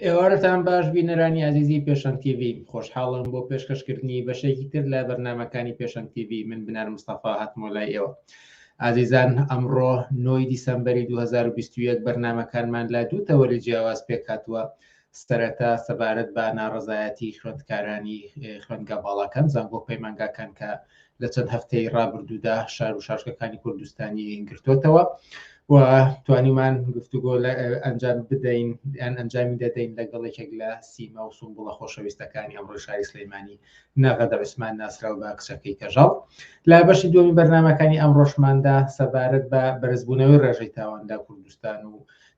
ئێوارەتان باش بینەرانی ئازیزی پێشەنگ تیڤی، خۆشحاڵم بۆ پێشکەشکردنی بەشێکی تر لە بەرنامەکانی پێشەنگ تیڤی، من بنار مستەفا هاتمەوە لای ئێوە. ئازیزان ئەمڕۆ نۆی دیسەمبەری 2021 بەرنامەکانمان لە دوو تەوەری جیاواز پێکهاتووە، سەرەتا سەبارەت بە ناڕەزایەتی خوێندکارانی خوێندگا باڵاکان، زانکۆ پەیمانگاکان کە لە چەند هەفتەی ڕابردوودا شار و شارۆچکەکانی کوردستانی گرتوتەوە و توانیمان گفتوگۆ لە ئەنجام بدەین یان ئەنجامی دەدەین لەگەڵ یەکێک لە سیما و سومبوڵە خۆشەویستەکانی ئەمڕۆی شاری سلەیمانی نەغەدە عوسمان ناسراو بە کچەکەی کەژاڵ. لە بەشی دووەمی بەرنامەکانی ئەمڕۆشماندا سەبارەت بە بەرزبوونەوەی ڕێژەی تاوان لە کوردستان و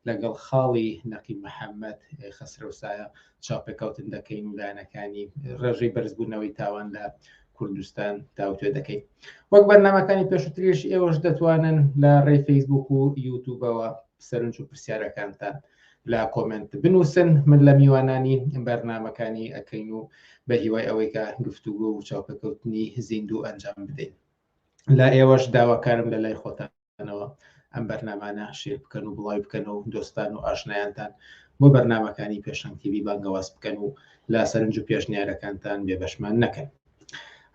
لەگەڵ خاڵی نەقیب محەممەد خەسرەوسایە چاوپێکەوتن دەکەین و لایەنەکانی ڕێژەی بەرزبوونەوەی تاوان لە کوردستان تاوتوێ دەکەین. وەک بەرنامەکانی پێشووتریش ئێوەش دەتوانن لە ڕێی فەیسبوک و یوتوبەوە سەرنج و پرسیارەکانتان لە کۆمێنت بنووسن، من لە میوانانی بەرنامەکانی ئەکەین و بە هیوای ئەوەی کە گفتوگۆ و چاوپێکەوتنی زیندوو ئەنجام بدەین. لە ئێوەش داواکارم لە لای خۆتانەوە ئەم بەرنامانە share بکەن و بڵاوی بکەن و دۆستان و ئاشنایانتان بۆ بەرنامەکانی پێشەنگ تیڤی بانگەواز بکەن و لە سەرنج و پێشنیارەکانتان بێبەشمان نەکەن.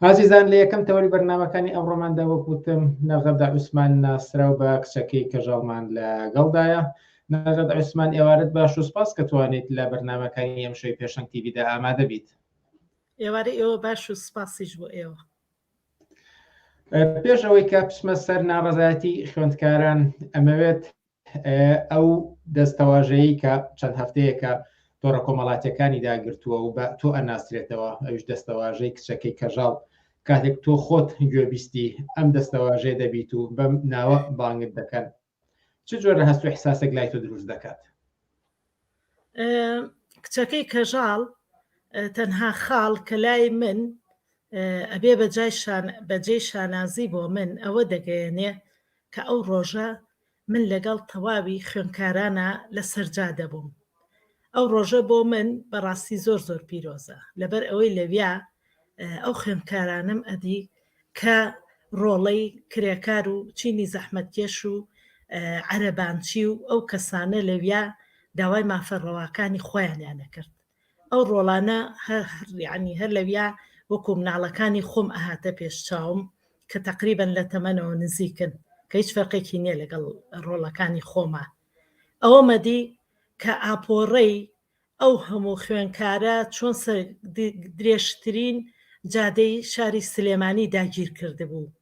ئازیزان لە یەکەم تەوەری بەرنامەکانی ئەمڕۆماندا وەک وتم نەغەدە عوسمان ناسراو بە کچەکەی کەژاڵمان لەگەڵدایە. نەغەدە عوسمان ئێوارەت باش و سپاس کە توانیت لە بەرنامەکانی ئەمشەوی پێشەنگ تیڤیدا ئامادە بیت. ئێوارەی ئێوە باش و سپاسیش بۆ ئێوە. پێش ئەوەی کە بچمە سەر ناڕەزایەتی خوێندکاران ئەمەوێت ئەو دەستەواژەیە کە چەند هەفتەیەکە تۆڕە کۆمەڵاتیەکانی داگرتووە و بە تۆ ئەناسرێتەوە ئەویش دەستەواژەی کچەکەی کەژاڵ کاتێک تۆ خۆت گوێبیستی ئەم دەستەواژەیە دەبیت و بەم ناوە بانگت دەکەن چ جۆرە هەست و احساسێک لای تۆ دروست دەکات؟ کچەکەی کەژاڵ تەنها خاڵ کە لای من ئەبێ بەجای شان بەجێی شانازی بۆ من ئەوە دەگەیەنێ کە ئەو ڕۆژە من لەگەڵ تەواوی خوێنکارانا لە سەرجادە بووم ئەو ڕۆژە بۆ من بەڕاستی زۆر زۆر پیرۆزە لەبەر ئەوەی لەویا ئەو خوێندکارانەم ئەدی کە ڕۆڵەی کرێکار و چینی زەحمەتکێش و عەرەبانچی و ئەو کەسانە لەویا داوای مافە ڕەواکانی خۆیانیان ئەکرد ئەو ڕۆڵانە یعنی هەر لەویا وەکو مناڵەکانی خۆم ئەهاتە پێش چاوم کە تقریبا لە تەمەنەوە نزیکن کە هیچ فەرقێکی نییە لەگەڵ ڕۆڵەکانی خۆما ئەوەمەدی کە ئاپۆڕەی ئەو هەموو خوێنکارە چۆن سەر درێژترین جادەی شاری سلێمانی داگیر کردبوو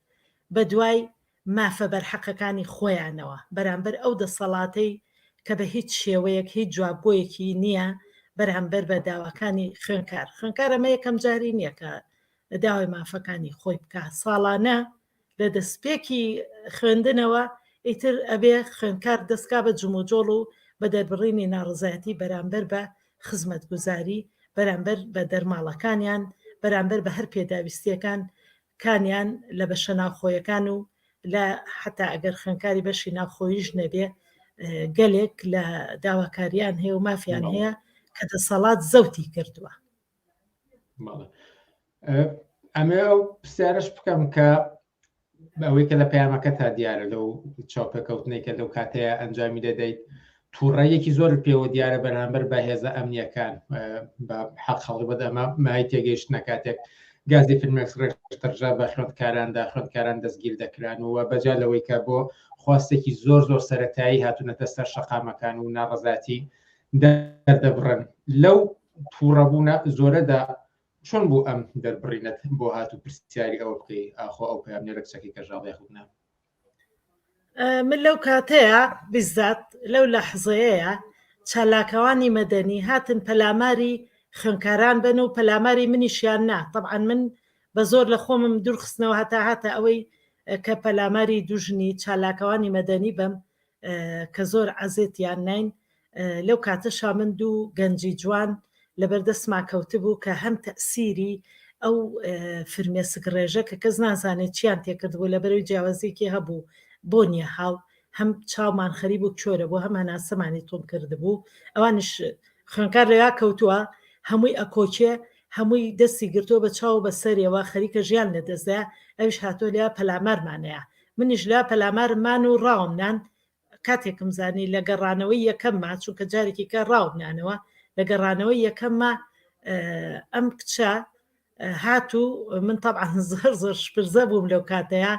بەدوای مافە بەرحەقەکانی خۆیانەوە بەرامبەر ئەو دەسەڵاتەی کە بە هیچ شێوەیەک هیچ جوابگۆیەکی نییە بەرامبەر بە داواکانی خوێنکار خوێنکار ئەمە یەکەم جاری نییە کە داوای مافەکانی خۆی بکا ساڵانە لە دەستپێکی خوێندنەوە ئیتر ئەبێ خوێندکار دەستکا بە جموجۆڵ و بە دەربڕینی ناڕەزایەتی بەرامبەر بە خزمەتگوزاری، بەرامبەر بە دەرماڵەکانیان، بەرامبەر بە هەر پێداویستییەکان کانیان لە بەشە ناوخۆیەکان و لە حەتا ئەگەر خوێندکاری بەشی ناوخۆییش نەبێ گەلێک لە داواکاریان هەیە و مافیان هەیە کە دەسەڵات زەوتی کردووە. ئەمێ ئەو پرسیارش بکەم کە ئەوەی کە لە پەیامەکە تا دیارە لەو چاوپێکەوتنەی کە لەو کاتەیە ئەنجامی دەدەیت تووڕەیەکی زۆر پێوە دیارە بەرامبەر بە هێزە ئەمنیەکان بە حەق خەڵی بەد ئەمە مای تێگەیشتنە کاتێک گازی فرمێکس ڕێژترژا بە خوێندکاراندا خوێندکاران دەستگیر دەکران و بەجا لەوەی کە بۆ خواستێکی زۆر زۆر سەتایی هاتوونەتە سەر شەقامەکان و ناڕەزاتی دەردەبڕن لەو تووڕەبوونە زۆرەدا چۆن بوو ئەم دەربڕینەت بۆ هات و پرسیاری ئەوە بکەی ئاخۆ ئەو پەیامنێرە کچەکەی کەژاڵ یاخود نا؟ من لەو کاتەیە بیزات لەو لەحزەیەیە چالاکەوانی مەدەنی هاتن پەلاماری خوێنکاران بن و پەلاماری منیشیان نا طبعا من بە زۆر لە خۆمم دوورخستنەوە هەتا هاتە ئەوەی کە پەلاماری دوژنی چالاکەوانی مەدەنی بم کە زۆر عەزێتیان ناین لەو کاتەشا من دوو گەنجی جوان لەبەر دەستما کەوتبوو کە هەم تەسیری ئەو فرمێسک ڕێژە کە کەس نازانێت چیان تێکردبوو لەبەرەوەی جیاوازیەکی هەبوو بۆ نییە هاو هەم چاومان خەریب و کۆرە بوو هەم هەناسەمانی تون کردبوو ئەوانیش خوێنکار لەیا کەوتووە هەمووی ئەکۆکێ هەمووی دەستی گرتووە بە چاو بە سەرەوە خەریکە ژیان لە دەستدا ئەویش هاتۆ لیا پەلامارمانەیە منیش لە پەلامارم مان و ڕاوم نان کاتێکم زانی لە گەڕانەوەی یەکەمما چونکە جارێکی کە ڕاوم نانەوە. لە گەڕانەوەی یەکەمما ئەم کچە هات و من تەبعەن زۆر زۆر شپرزە بووم لەو کاتەیا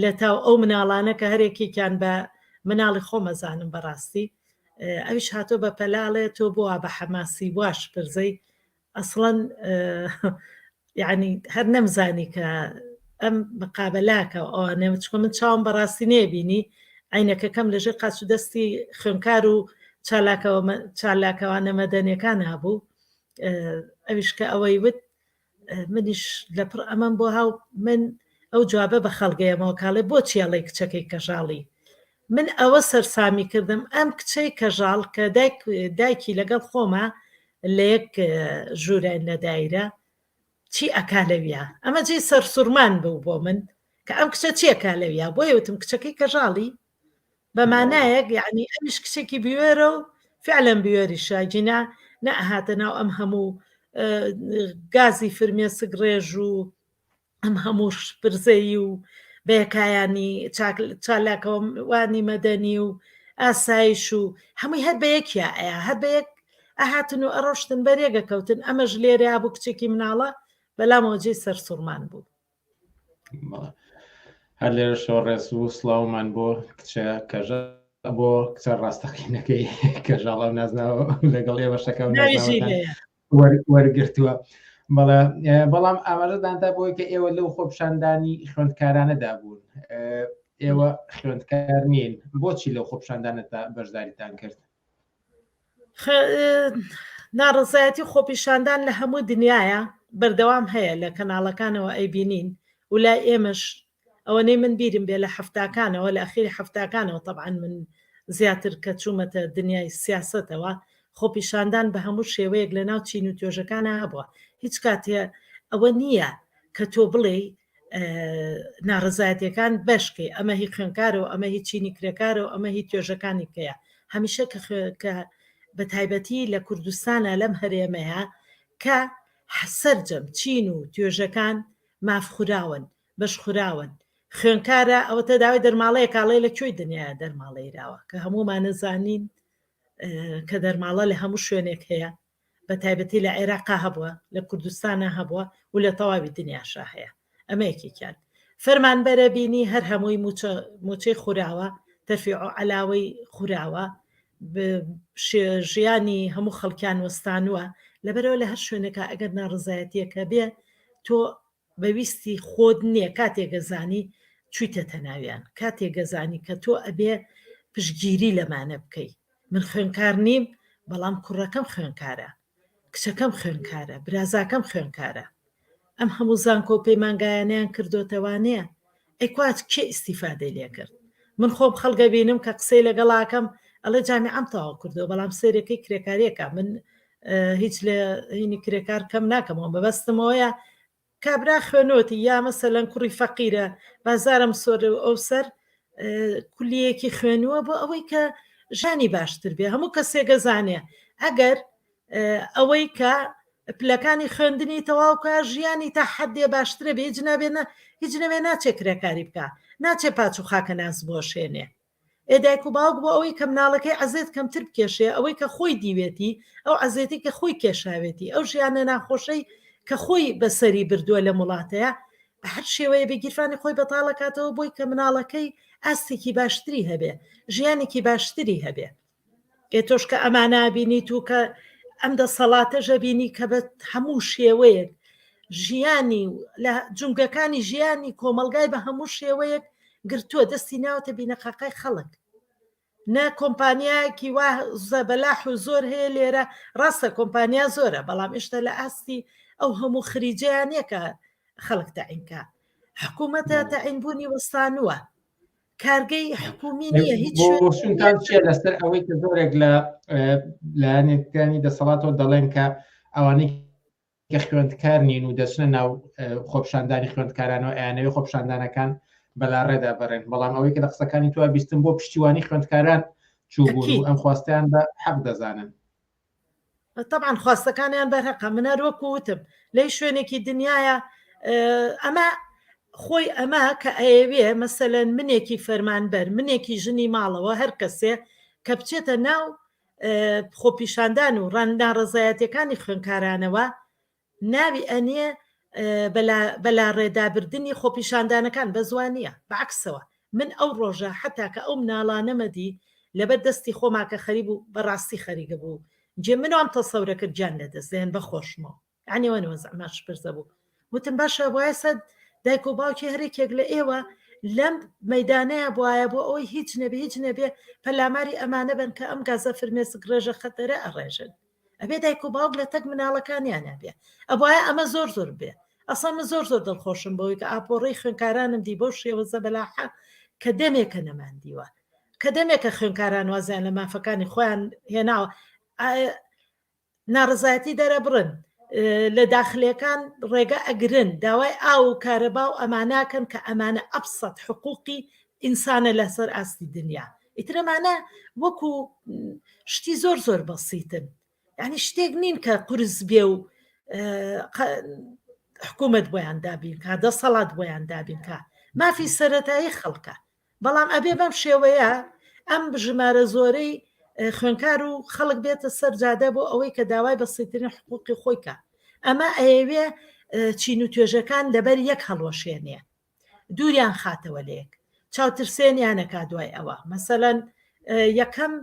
لە تاو ئەو مناڵانە کە هەرێکێکیان بە مناڵی خۆمەزانم بەڕاستی ئەویش هاتۆ بە پەلاڵێ تۆ بۆ بە حەماسی وا شپرزەی ئەسڵەن یعنی هەر نەمزانی کە ئەم مقابەلاکە ئەوانە چکە من چاوم بەڕاستی نێبینی عینەکەکەم لەژێر قاچ و دەستی خوێنکار و چالاکەوە چالاکەوانە مەدەنیەکان هەبوو ئەویش کە ئەوەی وت منیش لەپڕ ئەمەم بۆ هاو من ئەو جوابە بە خەڵگەیەمەوە کاڵێ بۆچی ئەڵێی کچەکەی کەژاڵی من ئەوە سەرسامی کردم ئەم کچەی کەژاڵ کە دایک دایکی لەگەڵ خۆمە لە یەک ژوورای لە دایرە چی ئەکا لەویا ئەمە جێی سەرسوڕمان بوو بۆ من کە ئەم کچە چی ئەکا لەویا بۆیە وتم کچەکەی کەژاڵی بە مانایەک یعنی ئەمیش کچێکی بوێرە و فعلەن بوێریشە گینا نەئەهاتە ناو ئەم هەموو گازی فرمێسک ڕێژ و ئەم هەموو شپرزەیی و بەیەکایانی چالاکەوانی مەدەنی و ئاسایش و هەمووی هەر بە یەکیا ئەیا هەر بە یەک ئەهاتن و ئەڕۆشتن بەرێگە کەوتن ئەمەش لێرە بوو کچێکی مناڵە بەلامەوە جێی سەرسوڕمان بوو. هەر لێرەشەوە ڕێز و سڵاومان بۆ کچە کەژە بۆ کچە ڕاستەقینەکەی کەژاڵ ئەو نازناوە لەگەڵ ئێوە شەکە وەرگرتووە بەڵێ بەڵام ئاماژەدانتا بۆی کە ئێوە لەو خۆپشاندانی خوێندکارانەدا بوون ئێوە خوێندکار نین بۆچی لەو خۆپشاندانەتا بەشداریتان کرد ناڕزایەتی خۆپیشاندان لە هەموو دنیاە بەردەوام هەیە لە کەناڵەکانەوە ئەیبینین و لای ئێمەش ئەوەنەی من بیرم بێ لە حەفتاکانەوە لە ئەخیری حەفتاکانەوە تەبعەن من زیاتر کە چوومەتە دنیای سیاسەتەوە خۆپیشاندان بە هەموو شێوەیەک لە ناو چین و توێژەکانە هەبووە هیچ کاتێ ئەوە نییە کە تۆ بڵێی ناڕەزایەتیەکان بەشکەی ئەمە هی خوێنکارە و ئەمە هی چینی کرێکارە و ئەمە هی توێژەکانی کەیە هەمیشە کە کە بە تایبەتی لە کوردستانە لەم هەرێمەیە کە سەرجەم چین و توێژەکان مافخوراون بەشخوراون خوێنکارە ئەوەتە داوای دەرماڵەیەک ئاڵێ لە کوێی دنیاە دەرماڵەیراوە کە هەموومانە زانین کە دەرماڵە لە هەموو شوێنێک هەیە بە تایبەتی لە عێراقا هەبووە لە کوردستانە هەبووە و لە تەواوی دنیاشا هەیە ئەمە یەکێکیان فەرمانبەرە بینی هەر هەمووی موچە موچەی خوراوە تەرفیع و عەلاوەی خوراوە ژیانی هەموو خەڵکیان وەستانووە لەبەرەوە لە هەر شوێنێکا ئەگەر ناڕزایەتیەکە بێ تۆ بە ویستی خۆت نییە کاتێک گەزانی چوویتەتە ناویان کاتێک گەزانی کە تۆ ئەبێ پشگیری لەمانە بکەی من خوێنکار نیم بەڵام کوڕەکەم خوێنکارە کچەکەم خوێنکارە برازاکەم خوێنکارە ئەم هەموو زانکۆ و پەیمانگایانەیان کردۆتەوانەیە ئەی کوا کێ ئیستیفادەی لێ کرد من خۆم خەڵک ئەبینم کە قسەی لەگەڵاکەم ئەڵێ جامیعەم تەواو کردووە بەڵام سەیرەکەی کرێکاریەکە من هیچ لە هینی کرێکار کەم ناکەمەوە مەبەستمەوەیە کابرا خوێنۆتی یا مەسەلەن کوڕی فەقیرە بازارم سۆر ئەو سەر کولیەکی خوێنووە بۆ ئەوەی کە ژانی باشتر بێ هەموو کەسێک ئەزانێ ئەگەر ئەوەی کە پلەکانی خوێندنی تەواو کە ژیانی تا حەدێ باشترە بێ هیچ نابێ هیچ نەبێ ناچێ کرێکاری بکە ناچێ پاچ و خاکە ناز بۆشێنێ ئێ دایک و باوک بۆ ئەوەی کە مناڵەکەی عەزێت کەمتر بکێشێ ئەوەی کە خۆی دیوێتی ئەو عەزێتی کە خۆی کێشاوێتی ئەو ژیانە ناخۆشەی کە خۆی بەسەری بردووە لەم وڵاتەیە بە هەر شێوەیە بێ گیرفانی خۆی بەتاڵەکاتەوە بۆی کە مناڵەکەی ئاستێکی باشتری هەبێ ژیانێکی باشتری هەبێ ئێ تۆش کە ئەمانە بینیت و کە ئەم دەسەڵاتەش ئەبینی کە بە هەموو شێوەیەک ژیانی و لە جومگەکانی ژیانی کۆمەڵگای بە هەموو شێوەیەک گرتووە دەستی ناوەتە بینەقاقای خەڵک نە کۆمپانیایەکی وا زەبەلاح و زۆر هەیە لێرە ڕاستە کۆمپانیا زۆرە بەڵام ئێشتا لە ئاستی ئەو هەموو خریجەیان نییە کە خەڵک تەعینکە حکوومەتە تەعینبوونی وەستانووە کارگەی حکومی نییە هیچ بۆچونتان چییە لەسەر ئەوەی کە زۆرێک لە لایەنەکانی دەسەڵاتەوە دەڵێن کە ئەوانەی کە خوێندکار نین و دەچنە ناو خۆپشاندانی خوێندکارانەوە ئەیانەوێ خۆپشاندانەکان بەلاڕێدا بەرن بەڵام ئەوەی کە لە قسەکانی تو بیستم بۆ پشتیوانی خوێندکاران چووبوون و ئەم خواستیان بە حەق دەزانن تەبعەن خواستەکانیان بەرهەقە من هەر وەکو وتم لەی شوێنێکی دنیاە ئەمە خۆی ئەمە کە ئەیەوێ مەسەلەن منێکی فەرمانبەر منێکی ژنی ماڵەوە هەر کەسێ کە بچێتە ناو. خۆپیشاندان و ناڕەزایەتیەکانی خوێنکارانەوە ناوی ئەنێ بەلاڕێدابردنی خۆپیشاندانەکان بەس وا نییە بەعەکسەوە من ئەو ڕۆژە حەتا کە ئەو مناڵانەمە دی لەبەر دەستی خۆما کە خەریک بوو بەڕاستی خەریکە بوو جێ من وام تەسەورە کرد گیان لەدەست دەیەن بەخۆشمەوە یعنی وەنە وەزعمان شپرزە بوو وتم باشە وایە سەد دایک و باوکی هەرێکێک لە ئێوە لەم مەدانەیە بواە بۆ ئەوەی هیچ نەبێ هیچ نەبێ پەلاماری ئەمانە بن کە ئەم گازە فرمێسک ڕێژە خەتەرە ئەڕێژن ئەبێ دایک و باوک لە تەک مناڵەکانیانە بێ ئەبواە ئەمە زۆر زۆر بێ ئەسا من زۆر زۆر دڵخۆشم بەوەی کە ئاپۆڕەی خوێنکارانم دی بەو شێوە زەبەلاحە کە دەمێکە نەماندیوە کە دەمێکە خوێنکاران وازیان لە مافەکانی خۆیان هێناوە ناڕزایەتی دەرەبڕن لە داخلەکان ڕێگە ئەگرن داوای ئاو و کارەبا و ئەماناکەن کە ئەمانە ئەبسەت حقوقی ئینسانە لەسەر ئاستی دنیا ئیتر ئەمانە وەکو شتی زۆر زۆر بەسیتن یعنی شتێک نین کە قورس بێ و حکوومەت بۆیان دابین کا دەسەڵات بۆیان دابین کا مافی سەتایی خەڵکە بەڵام ئەبێ بەم شێوەیە ئەم ژمارە زۆرەی خوێنکار و خەڵک بێتە سەر جادە بۆ ئەوەی کە داوای بەسیترین حقوقی خۆی کە ئەمە ئەیەوێ چین و توێژەکان لەبەر یەک هەڵوەشێنێ دووریان خاتەوە لەیەک چاوترسێنیانەکا دوای ئەوە مەسەلەن یەکەم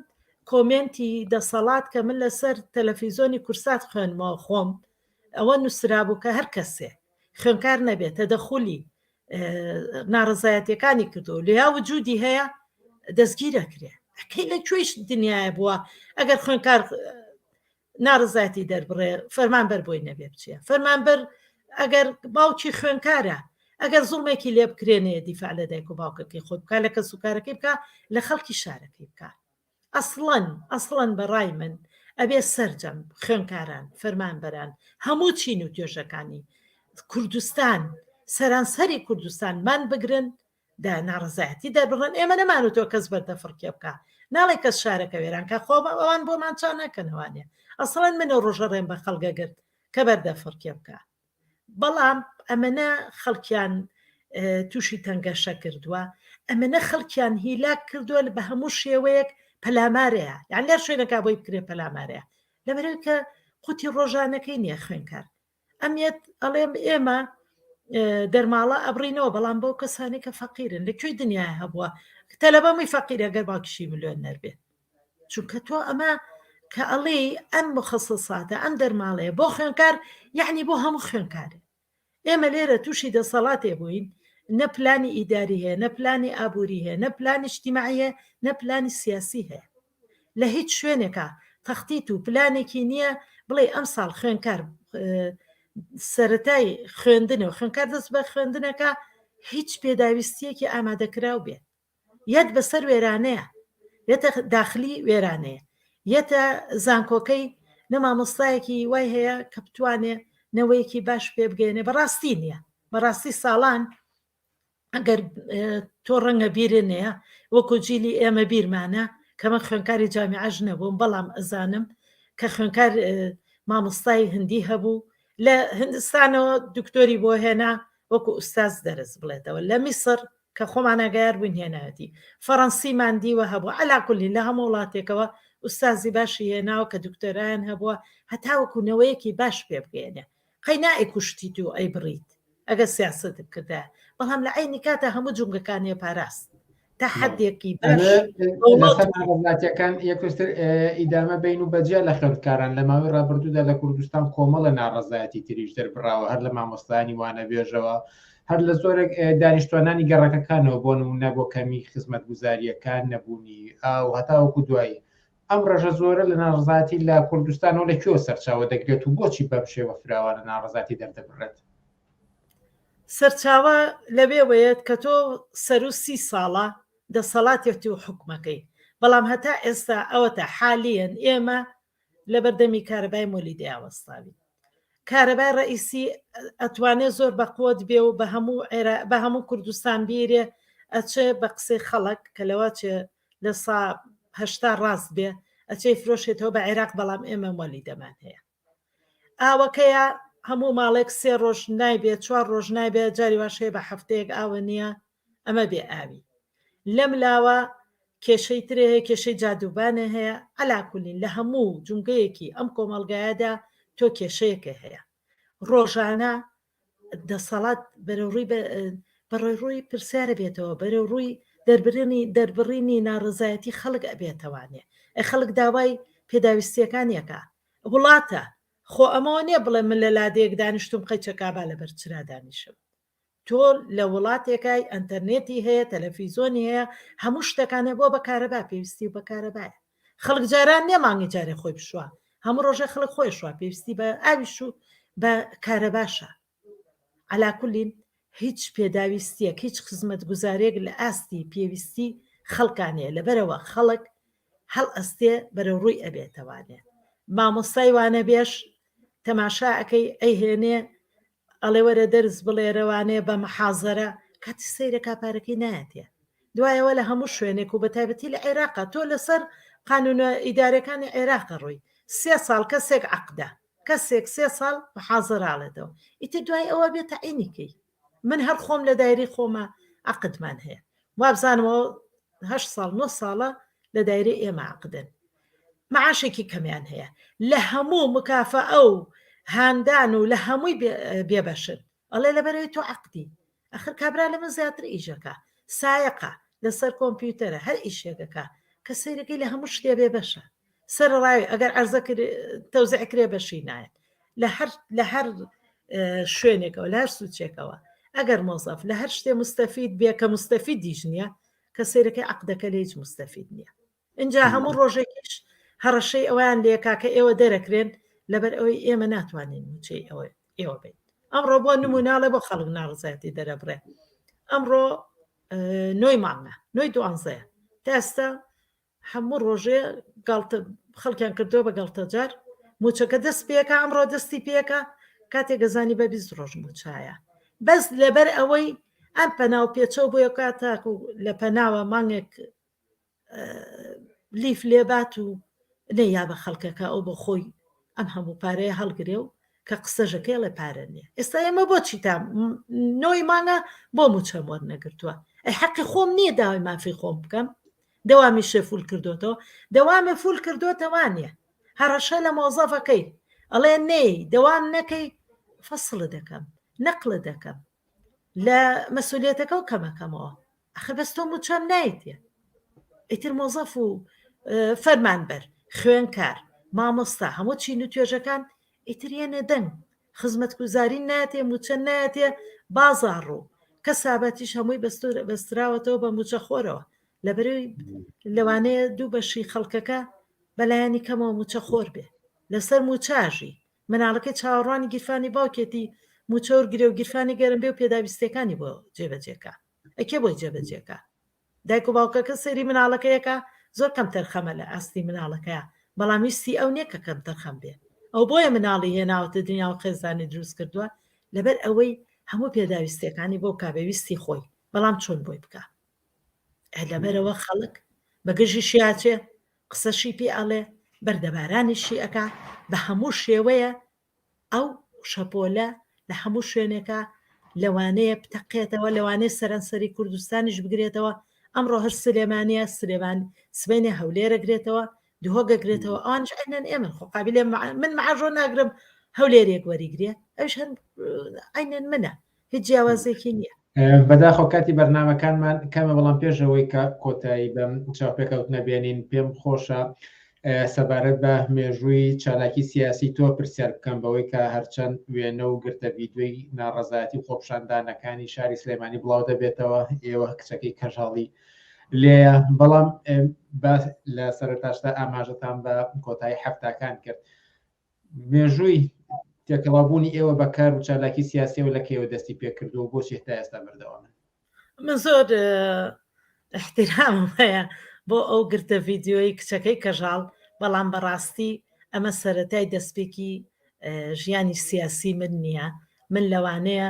کۆمێنتی دەسەڵات کە من لەسەر تەلەفیزۆنی کورسات خوێنمەوە خۆم ئەوە نووسرابوو کە هەر کەسێ خوێنکار نەبێت تەدەخولی ناڕزایەتەکانی کردو لیا وجودی هەیە دەستگیرەکرێ ئەکەی لە کوێش دنیاە بووە ئەگەر خوێنکار ناڕزایەتی دەربڕێ فەرمانبەر بۆی نەبێ بچێ فەرمانبەر ئەگەر باوکی خوێنکارە ئەگەر زوڵمێکی لێ بکرێنێ دیفاع لە دایک و باوکەکەی خۆی بکە لە کەسوکارەکەی بکە لە خەڵکی شارەکەی بکە ئەسڵەن ئەسڵەن بەڕای من ئەبێ سەرجەم خوێنکاران فەرمانبەران هەموو چین و توێژەکانی کوردستان سەرانسەری کوردستان مان بگرن دا ناڕەزایەتی دەربڕن ئێمە نەمانوتوە کەس بەردە فڕکێ بکا ناڵێ کەس شارەکە وێران کا خۆ ئەوان بۆمان چا ناکەنەوانێ ئەسڵەن من ئەو ڕۆژە ڕێم بە خەڵگە گرت کە بەردە فڕکێ بکا بەڵام ئەمەنە خەڵکیان تووشی تەنگەشە کردووە ئەمەنە خەڵکیان هیلاک کردووە بە هەموو شێوەیەک پەلامارەیە یان لە شوێنەکە بۆی بکرێ پەلامارەیە لەبەرەوەی کە قوتی ڕۆژانەکەی نییە خوێنکار ئەمیەت ئەڵێم ئێمە دەرماڵە ئەبڕینەوە بەڵام بەو کەسانی کە فەقیرن لە کوێی دنیا هەبووە تەلەبەمی فەقیرە گەر باوکیشی ملیۆن نەربێت چونکە تۆ ئەمە کە ئەڵێ ئەم مخصصاتە ئەم دەرماڵەیە بۆ خوێنکار یعنی بۆ هەموو خوێنکارێ ئێمە لێرە تووشی دەسەڵاتێ بووین نە پلانی ئیداری هەیە نە پلانی ئابووری هەیە نە پلانی اجتماعی هەیە نە پلانی سیاسی هەیە لە هیچ شوێنێکا تەختیت و پلانێکی نییە بڵێ ئەمساڵ خوێنکار سەتای خوێندنە و خوێنکار دەست بە خوێندنەکە هیچ پێداویستیەکی ئامادەکراو بێت یەت بەسەر وێرانەیە یەتە داخلی وێرانەیە یەتە زانکۆکەی نە مامۆستایەکی وای هەیە کە بتوانێ نەوەیەکی باش پێ بگەێنێ بەڕاستی نییە بەڕاستی ساڵان ئەگەر تۆ ڕەنگە بیرت نەیە وەکو جیلی ئێمە بیرمانە کە من خوێنکاری جامیعەش نەبووم بەڵام ئەزانم کە خوێنکار مامۆستای هندی هەبوو لە هندستانەوە دکتۆری بۆ هێنا وەکو ئوستاز دەرس بڵێتەوە لە میسر کە خۆمان ئاگایار بووین هێنایەتی فەڕەنسیمان دیوە هەبوو عەلا کولی لە هەموو وڵاتێکەوە ئوستازی باشی هێناوە کە دکتۆرایان هەبووە هەتاوەکو نەوەیەکی باش پێ بگەیەنێ قەی نائەیکوشتیت و ئەیبڕیت ئەگەر سیاسەت بکردایە بەڵام لە عەینی کاتا هەموو جومگەکانی پاراست تا حدێکی باش لەسەر ناڕەزایەتیەکان یەکتر ئیدامە بین و بەجیا لە خوێندکاران لە ماوەی ڕابردوودا لە کوردستان کۆمەڵە ناڕەزایەتی تریش دەربڕاوە هەر لە مامۆستایانی وانەبێژەوە هەر لە زۆرێک دانیشتوانانی گەڕەکەکانەوە بۆ نمونە بۆ کەمی خزمەتگوزارییەکان نەبوونی ئاو هەتاوەکو دوایی ئەم ڕێژە زۆرە لە ناڕەزایەتی لە کوردستانەوە لە کوێوە سەرچاوە دەگرێت و بۆچی بەم شێوە فراوانە ناڕەزایەتی دەردەبڕێت؟ سەرچاوە لەوێوەیەت کە تۆ سەرو سی ساڵە دەسەڵاتێت و حوکمەکەی بەڵام هەتا ئێستا ئەوەتا حالیەن ئێمە لەبەردەمی کارەبای مۆلیدەیا وەستاوین کارەبای ڕئیسی ئەتوانێ زۆر بەقوت بێ و بە هەموو بە هەموو کوردستان بیرێ ئەچێ بە قسەی خەڵک کە لەوە چێ لە سا 80 ڕاست بێ ئەچێ فرۆشێتەوە بە عێراق بەڵام ئێمە مۆلیدەمان هەیە ئاوەکەیە هەموو ماڵێک سێ ڕۆژ نایبێ چوار ڕۆژ نایبێ جاری واش هەیە بە هەفتەیەک ئاوە نییە ئەمە بێ ئاوی لەم لاوە. کێشەی ترێ هەیە، کێشەی جادووبانێ هەیە، عەلاکولین لە هەموو جومگەیەکی ئەم کۆمەڵگایەدا تۆ کێشەیەکە هەیە. ڕۆژانە دەسەڵات بەرەوڕووی بەڕێڕووی پرسیارە بێتەوە، بەرەوڕووی دەربرینی دەربڕینی ناڕەزایەتی خەڵک ئەبێتەوانێ. ئەی خەڵک داوای پێداویستیەکانی ئەکا. وڵاتە. خۆ ئەمەوە نیە بڵێ من لە لادێیەک دانیشتووم قەیچەکا با لەبەر چرا دانیشم. تۆ لە وڵاتێکای ئەنتەرنێتی هەیە، تەلەفیزۆنی هەیە، هەموو شتەکان هەیە، بۆ بە کارەبا پێویستی بە کارەبایە. خەڵک جاران نییە مانگی جارێ خۆی بشوا، هەموو ڕۆژێ خەڵک خۆی شوا، پێویستی بە ئاویش و بە کارەباشە. عەلا کولین هیچ پێداویستیەک، هیچ خزمەتگوزاریەک لە ئاستی پێویستی خەڵکا نییە، لەبەرئەوە خەڵک هەڵئەستێ بەرەو ڕووی ئەبێتەوانێ. مامۆستای وانەبێژ تەماشا ئەکەی ئەیهێنێ ئەڵێ وەرە دەرس بڵێرەوانێ بە محازەرە کاتی سەیرەکا پارەکەی نایەتێ دوایەوە لە هەموو شوێنێک و بە تایبەتی لە عێراقا تۆ لەسەر قانونە ئیدارەکانی عێراقە ڕۆی سێ ساڵ کەسێک عەقدە کەسێک سێ ساڵ محازەرە ئەڵێتەوە ئیتر دوای ئەوە بێ تەعینی کەی من هەر خۆم لە دایرەی خۆمە عەقدمان هەیە وابزانمەوە هەشت ساڵ نۆ ساڵە لە دایرەی ئێمە عەقدن معاشێکی کەمیان هەیە لە هەموو مکافەئە و هاندان و لە هەمووی بێبەشن ئەڵێ لەبەرەوەی تۆ عەقدی ئەخر کابرا لە من زیاتر ئیشەکە سایەقە لەسەر کۆمپیوتەرە هەر ئیشێکەکە کە سەیرەکەی لە هەموو شتێ بێبەشە سەرڕای ئەگەر عەرزە تەوزع کرێ بەشی نایەت لە هەر لە هەر شوێنێکەوە لە هەر سوچێکەوە ئەگەر مۆزەف لە هەر شتێ مستەفید بێ کە مستەفیدیش نییە کە سەیرەکەی عەقدەکە لە هیچ مستەفید نییە ئینجا هەموو ڕۆژێکیش هەڕەشەی ئەویان لێکا کە ئێوە دەرەکرێن لەبەر ئەوەی ئێمە ناتوانین موچەی ئەوە ئێوە بین ئەمڕۆ بۆ نموناڵێ بۆ خەڵک ناڕزایەتی دەرەبڕێ ئەمڕۆ نۆی مانگە نۆی دوانزەیە تا ئێستا هەموو ڕۆژێ گاڵتە خەڵکیان کردووە بە گاڵتەجار موچەکە دەست پێکا ئەمڕۆ دەستی پێکا کاتێک گەزانی بە 20 ڕۆژ موچایە بەس لەبەر ئەوەی ئەم پەناو پێچەوە بۆ یەکا تاکو لە پەناوە مانگێک لیف لێبات و نەیا بە خەڵکەکە ئەو بۆ خۆی ئەم هەموو پارەیە هەڵگرێ و کە قسەژەکەی ئەڵێ پارە نییە ئێستا ئێمە بۆچی تا نۆی مانگە بۆ موچەم وەرنەگرتووە ئەی حەقی خۆم نییە داوای مافی خۆم بکەم دەوامی شێ فول کردوتەوە دەوامە فول کردوتەوە نیە هەڕەشە لە مۆزەفەکەی ئەڵێ نەی دەوام نەکەی فەسڵ دەکەم نەقلە دەکەم لە مەسوولێتەکە و کەمەکەمەوە ئەخر بەس تۆ موچەم نایتێ ئیتر مۆزەف و فەرمانبەر خوێنکار مامۆستا هەموو چین و توێژەکان ئیتر یەنە دەنگ خزمەتگوزاری ناتێ موچە ناتێ بازاڕ و کەسابەتیش هەمووی بەستراوەتەوە بە موچە خۆرەوە لەبەرەوەی لەوانەیە دوو بەشی خەڵکەکە بەلایەنی کەمەوە موچە خۆر بێ لەسەر موچاژی مناڵەکەی چاوەڕوانی گیرفانی باوکێتی موچە وەرگرێ و گیرفانی گەرم بێ و پێداویستیەکانی بۆ جێبەجێکا ئەی کێ بۆی جێبەجێکا دایک و باوکەکە سەیری مناڵەکەیەکە زۆر کەم تەرخەمە لە ئاستی مناڵەکەیا بەڵام ویستی ئەو نییە کە کەم تەرخەم بێ ئەو بۆیە مناڵی هێناوەتە دنیا و خێزانی دروست کردووە لەبەر ئەوەی هەموو پێداویستیەکانی بۆ بکا بە ویستی خۆی بەڵام چۆن بۆی بکا لەبەرەوە خەڵک بە گژی شیاچێ قسەشی پێ ئەڵێ بەردەبارانیشی ئەکا بە هەموو شێوەیە ئەو شەپۆلە لە هەموو شوێنێکا لەوانەیە بتەقێتەوە لەوانەیە سەرانسەری کوردستانیش بگرێتەوە ئەمڕۆ هەر سلێمانە سلێمان سبەینێ هەولێرە گرێتەوە دهۆک گرێتەوە ئەوانش عینەن ئێمن خۆ قابلێ من معاژۆ ناگرم هەولێرێک وەریگرێ ئەوش هەر عینەن منە هیچ جیاوازێکی نییە. بەداخەوە کاتی بەرنامەکانمان کەمە بەڵام پێش ئەوەی کە کۆتایی بەم چاوپێکەوتنە بێنین پێم خۆشە سەبارەت بە مێژووی چالاکی سیاسی تۆ پرسیار بکەم بەوەی کە هەرچەند وێنە و گرتە ڤیدیۆی ناڕەزایەتی و خۆپیشاندانەکانی شاری سلێمانی بڵاو دەبێتەوە ئێوە کچەکەی کەژاڵی لێیە بەڵام لە سەرەتاشدا ئاماژەتان بە کۆتایی حەفتاکان کرد مێژووی تێکەڵاوبوونی ئێوە بە کار و چالاکی سیاسیەوە لە کەیەوە دەستی پێکردووە و بۆچی هەتا ئێستا بەردەوامن؟ من زۆر احترامم هەیە بۆ ئەو گرتە ڤیدیۆیی کچەکەی کەژاڵ بەڵام بەڕاستی ئەمە سەرەتای دەستپێکی ژیانی سیاسی من نییە من لەوانەیە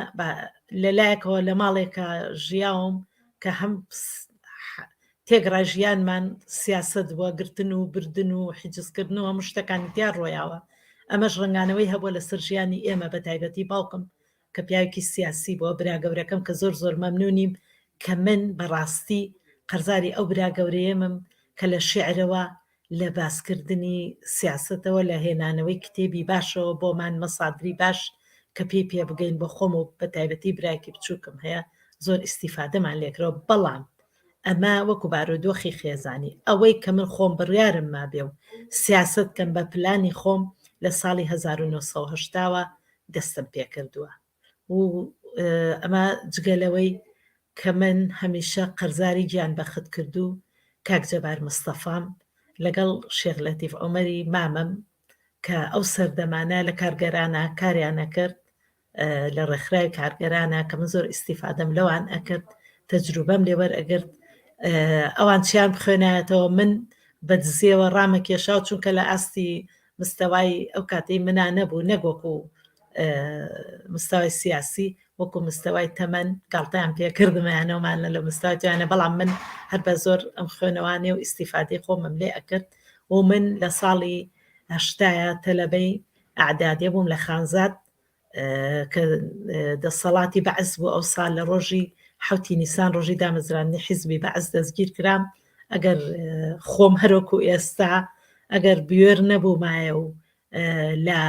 لەلایەکەوە لە ماڵێکە ژیاوم کە هەم تێکڕای ژیانمان سیاسەت بووە، گرتن و بردن و حیجزکردن و هەموو شتەکانی تیا ڕۆیاوە، ئەمەش ڕەنگانەوەی هەبووە لەسەر ژیانی ئێمە بە تایبەتی باوکم کە پیاوێکی سیاسی بووە، برا گەورەکەم کە زۆر زۆر مەمنونیم کە من بە ڕاستی. قەرزاری ئەو برا گەورەیەمم کە لە شیعرەوە لە باسکردنی سیاسەتەوە لە هێنانەوەی کتێبی باشەوە بۆمان مەسادری باش کە پێی پێ بگەین بۆ خۆم و بە تایبەتی برایەکی بچووکم هەیە زۆر ئیستیفادەمان لێکرەوە بەڵام ئەمە وەکو بارودۆخی خێزانی ئەوەی کە من خۆم بڕیارم مابێ و سیاسەت کەم بە پلانی خۆم لە ساڵی 1970 وە دەستم پێکردووە و ئەمە جگە لەوەی کە من هەمیشە قەرزاری گیان بەختکردوو کاک جەبار مستەفام لەگەڵ شێخ لەتیف عومەری مامم کە ئەو سەردەمانە لە کارگەرانە کاریان ئەکرد لە ڕێکخراوی کارگەرانە کە من زۆر ئیستیفادەم لەوان ئەکرد تەجروبەم لێ وەرئەگرت ئەوان چیان بخوێنایەتەوە من بە دزیەوە ڕامەکێشا چونکە لە ئاستی مستەوای ئەو کاتەی منا نەبوو نەک وەکو مستەوای سیاسی وەکو مستەوای تەمەن گاڵتەیان پێکردمەیانەوەمانە لە مستەوای توانە بەڵام من هەر بە زۆر ئەم خوێنەوانێ و ئیسیفادەی خۆمم لێ ئەکرد و من لە ساڵی هەشتایە تەلەبەی ئەعدادێ بووم لە خانزاد کە دەسەڵاتی بەعس بوو ئەو سال لە ڕۆژی حوتی نیسان ڕۆژی دامەزراندنی حیزبی بەعس دەستگیر کرام ئەگەر خۆم هەرۆکو ئێستا ئەگەر بوێر نەبوومایە و لە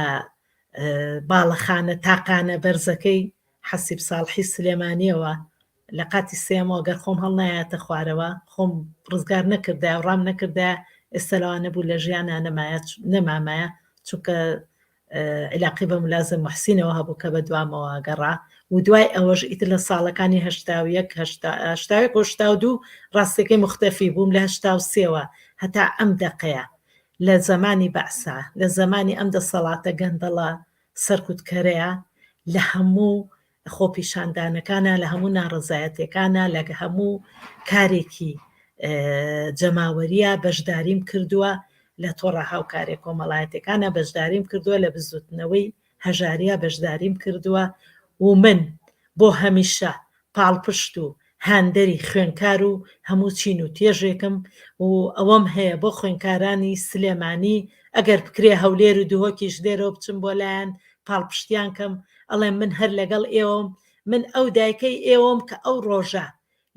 باڵەخانە تاقانە بەرزەکەی حەسیب ساڵحی سلێمانیەوە لە قاتی سێمەوە گەر خۆم هەڵنایاتە خوارەوە خۆم ڕزگار نەکردای و ڕام نەکردای ئێستا لەوانە بوو لە ژیانا نەمایە نەمامایە چونکە عیلاقی بە ملازم محسینەوە هەبوو کە بە دوامەوە گەڕا و دوای ئەوەش ئیتر لە ساڵەکانی 81 81 و 82 ڕاستەکەی مختەفی بووم لە 83ەوە هەتا ئەم دەقەیە لە زەمانی بەعسا لە زەمانی ئەم دەسەڵاتە گەندەڵە سەرکوتکەرەیە لە هەموو خۆپیشاندانەکانا، لە هەموو ناڕەزایەتیەکانا، لە هەموو کارێکی جەماوەرییا بەشداریم کردووە، لە تۆڕە هاوکاریە کۆمەڵایەتیەکانا بەشداریم کردووە، لە بزوتنەوەی هەژاریا بەشداریم کردووە و من بۆ هەمیشە پاڵپشت و هاندەری خوێنکار و هەموو چین و توێژێکم و ئەوەم هەیە بۆ خوێنکارانی سلێمانی ئەگەر بکرێ هەولێر و دهۆکیش لێرەوە بچم بۆ لایان پاڵپشتیان کەم ئەڵێم من هەر لەگەڵ ئێوەم من ئەو دایکەی ئێوەم کە ئەو ڕۆژە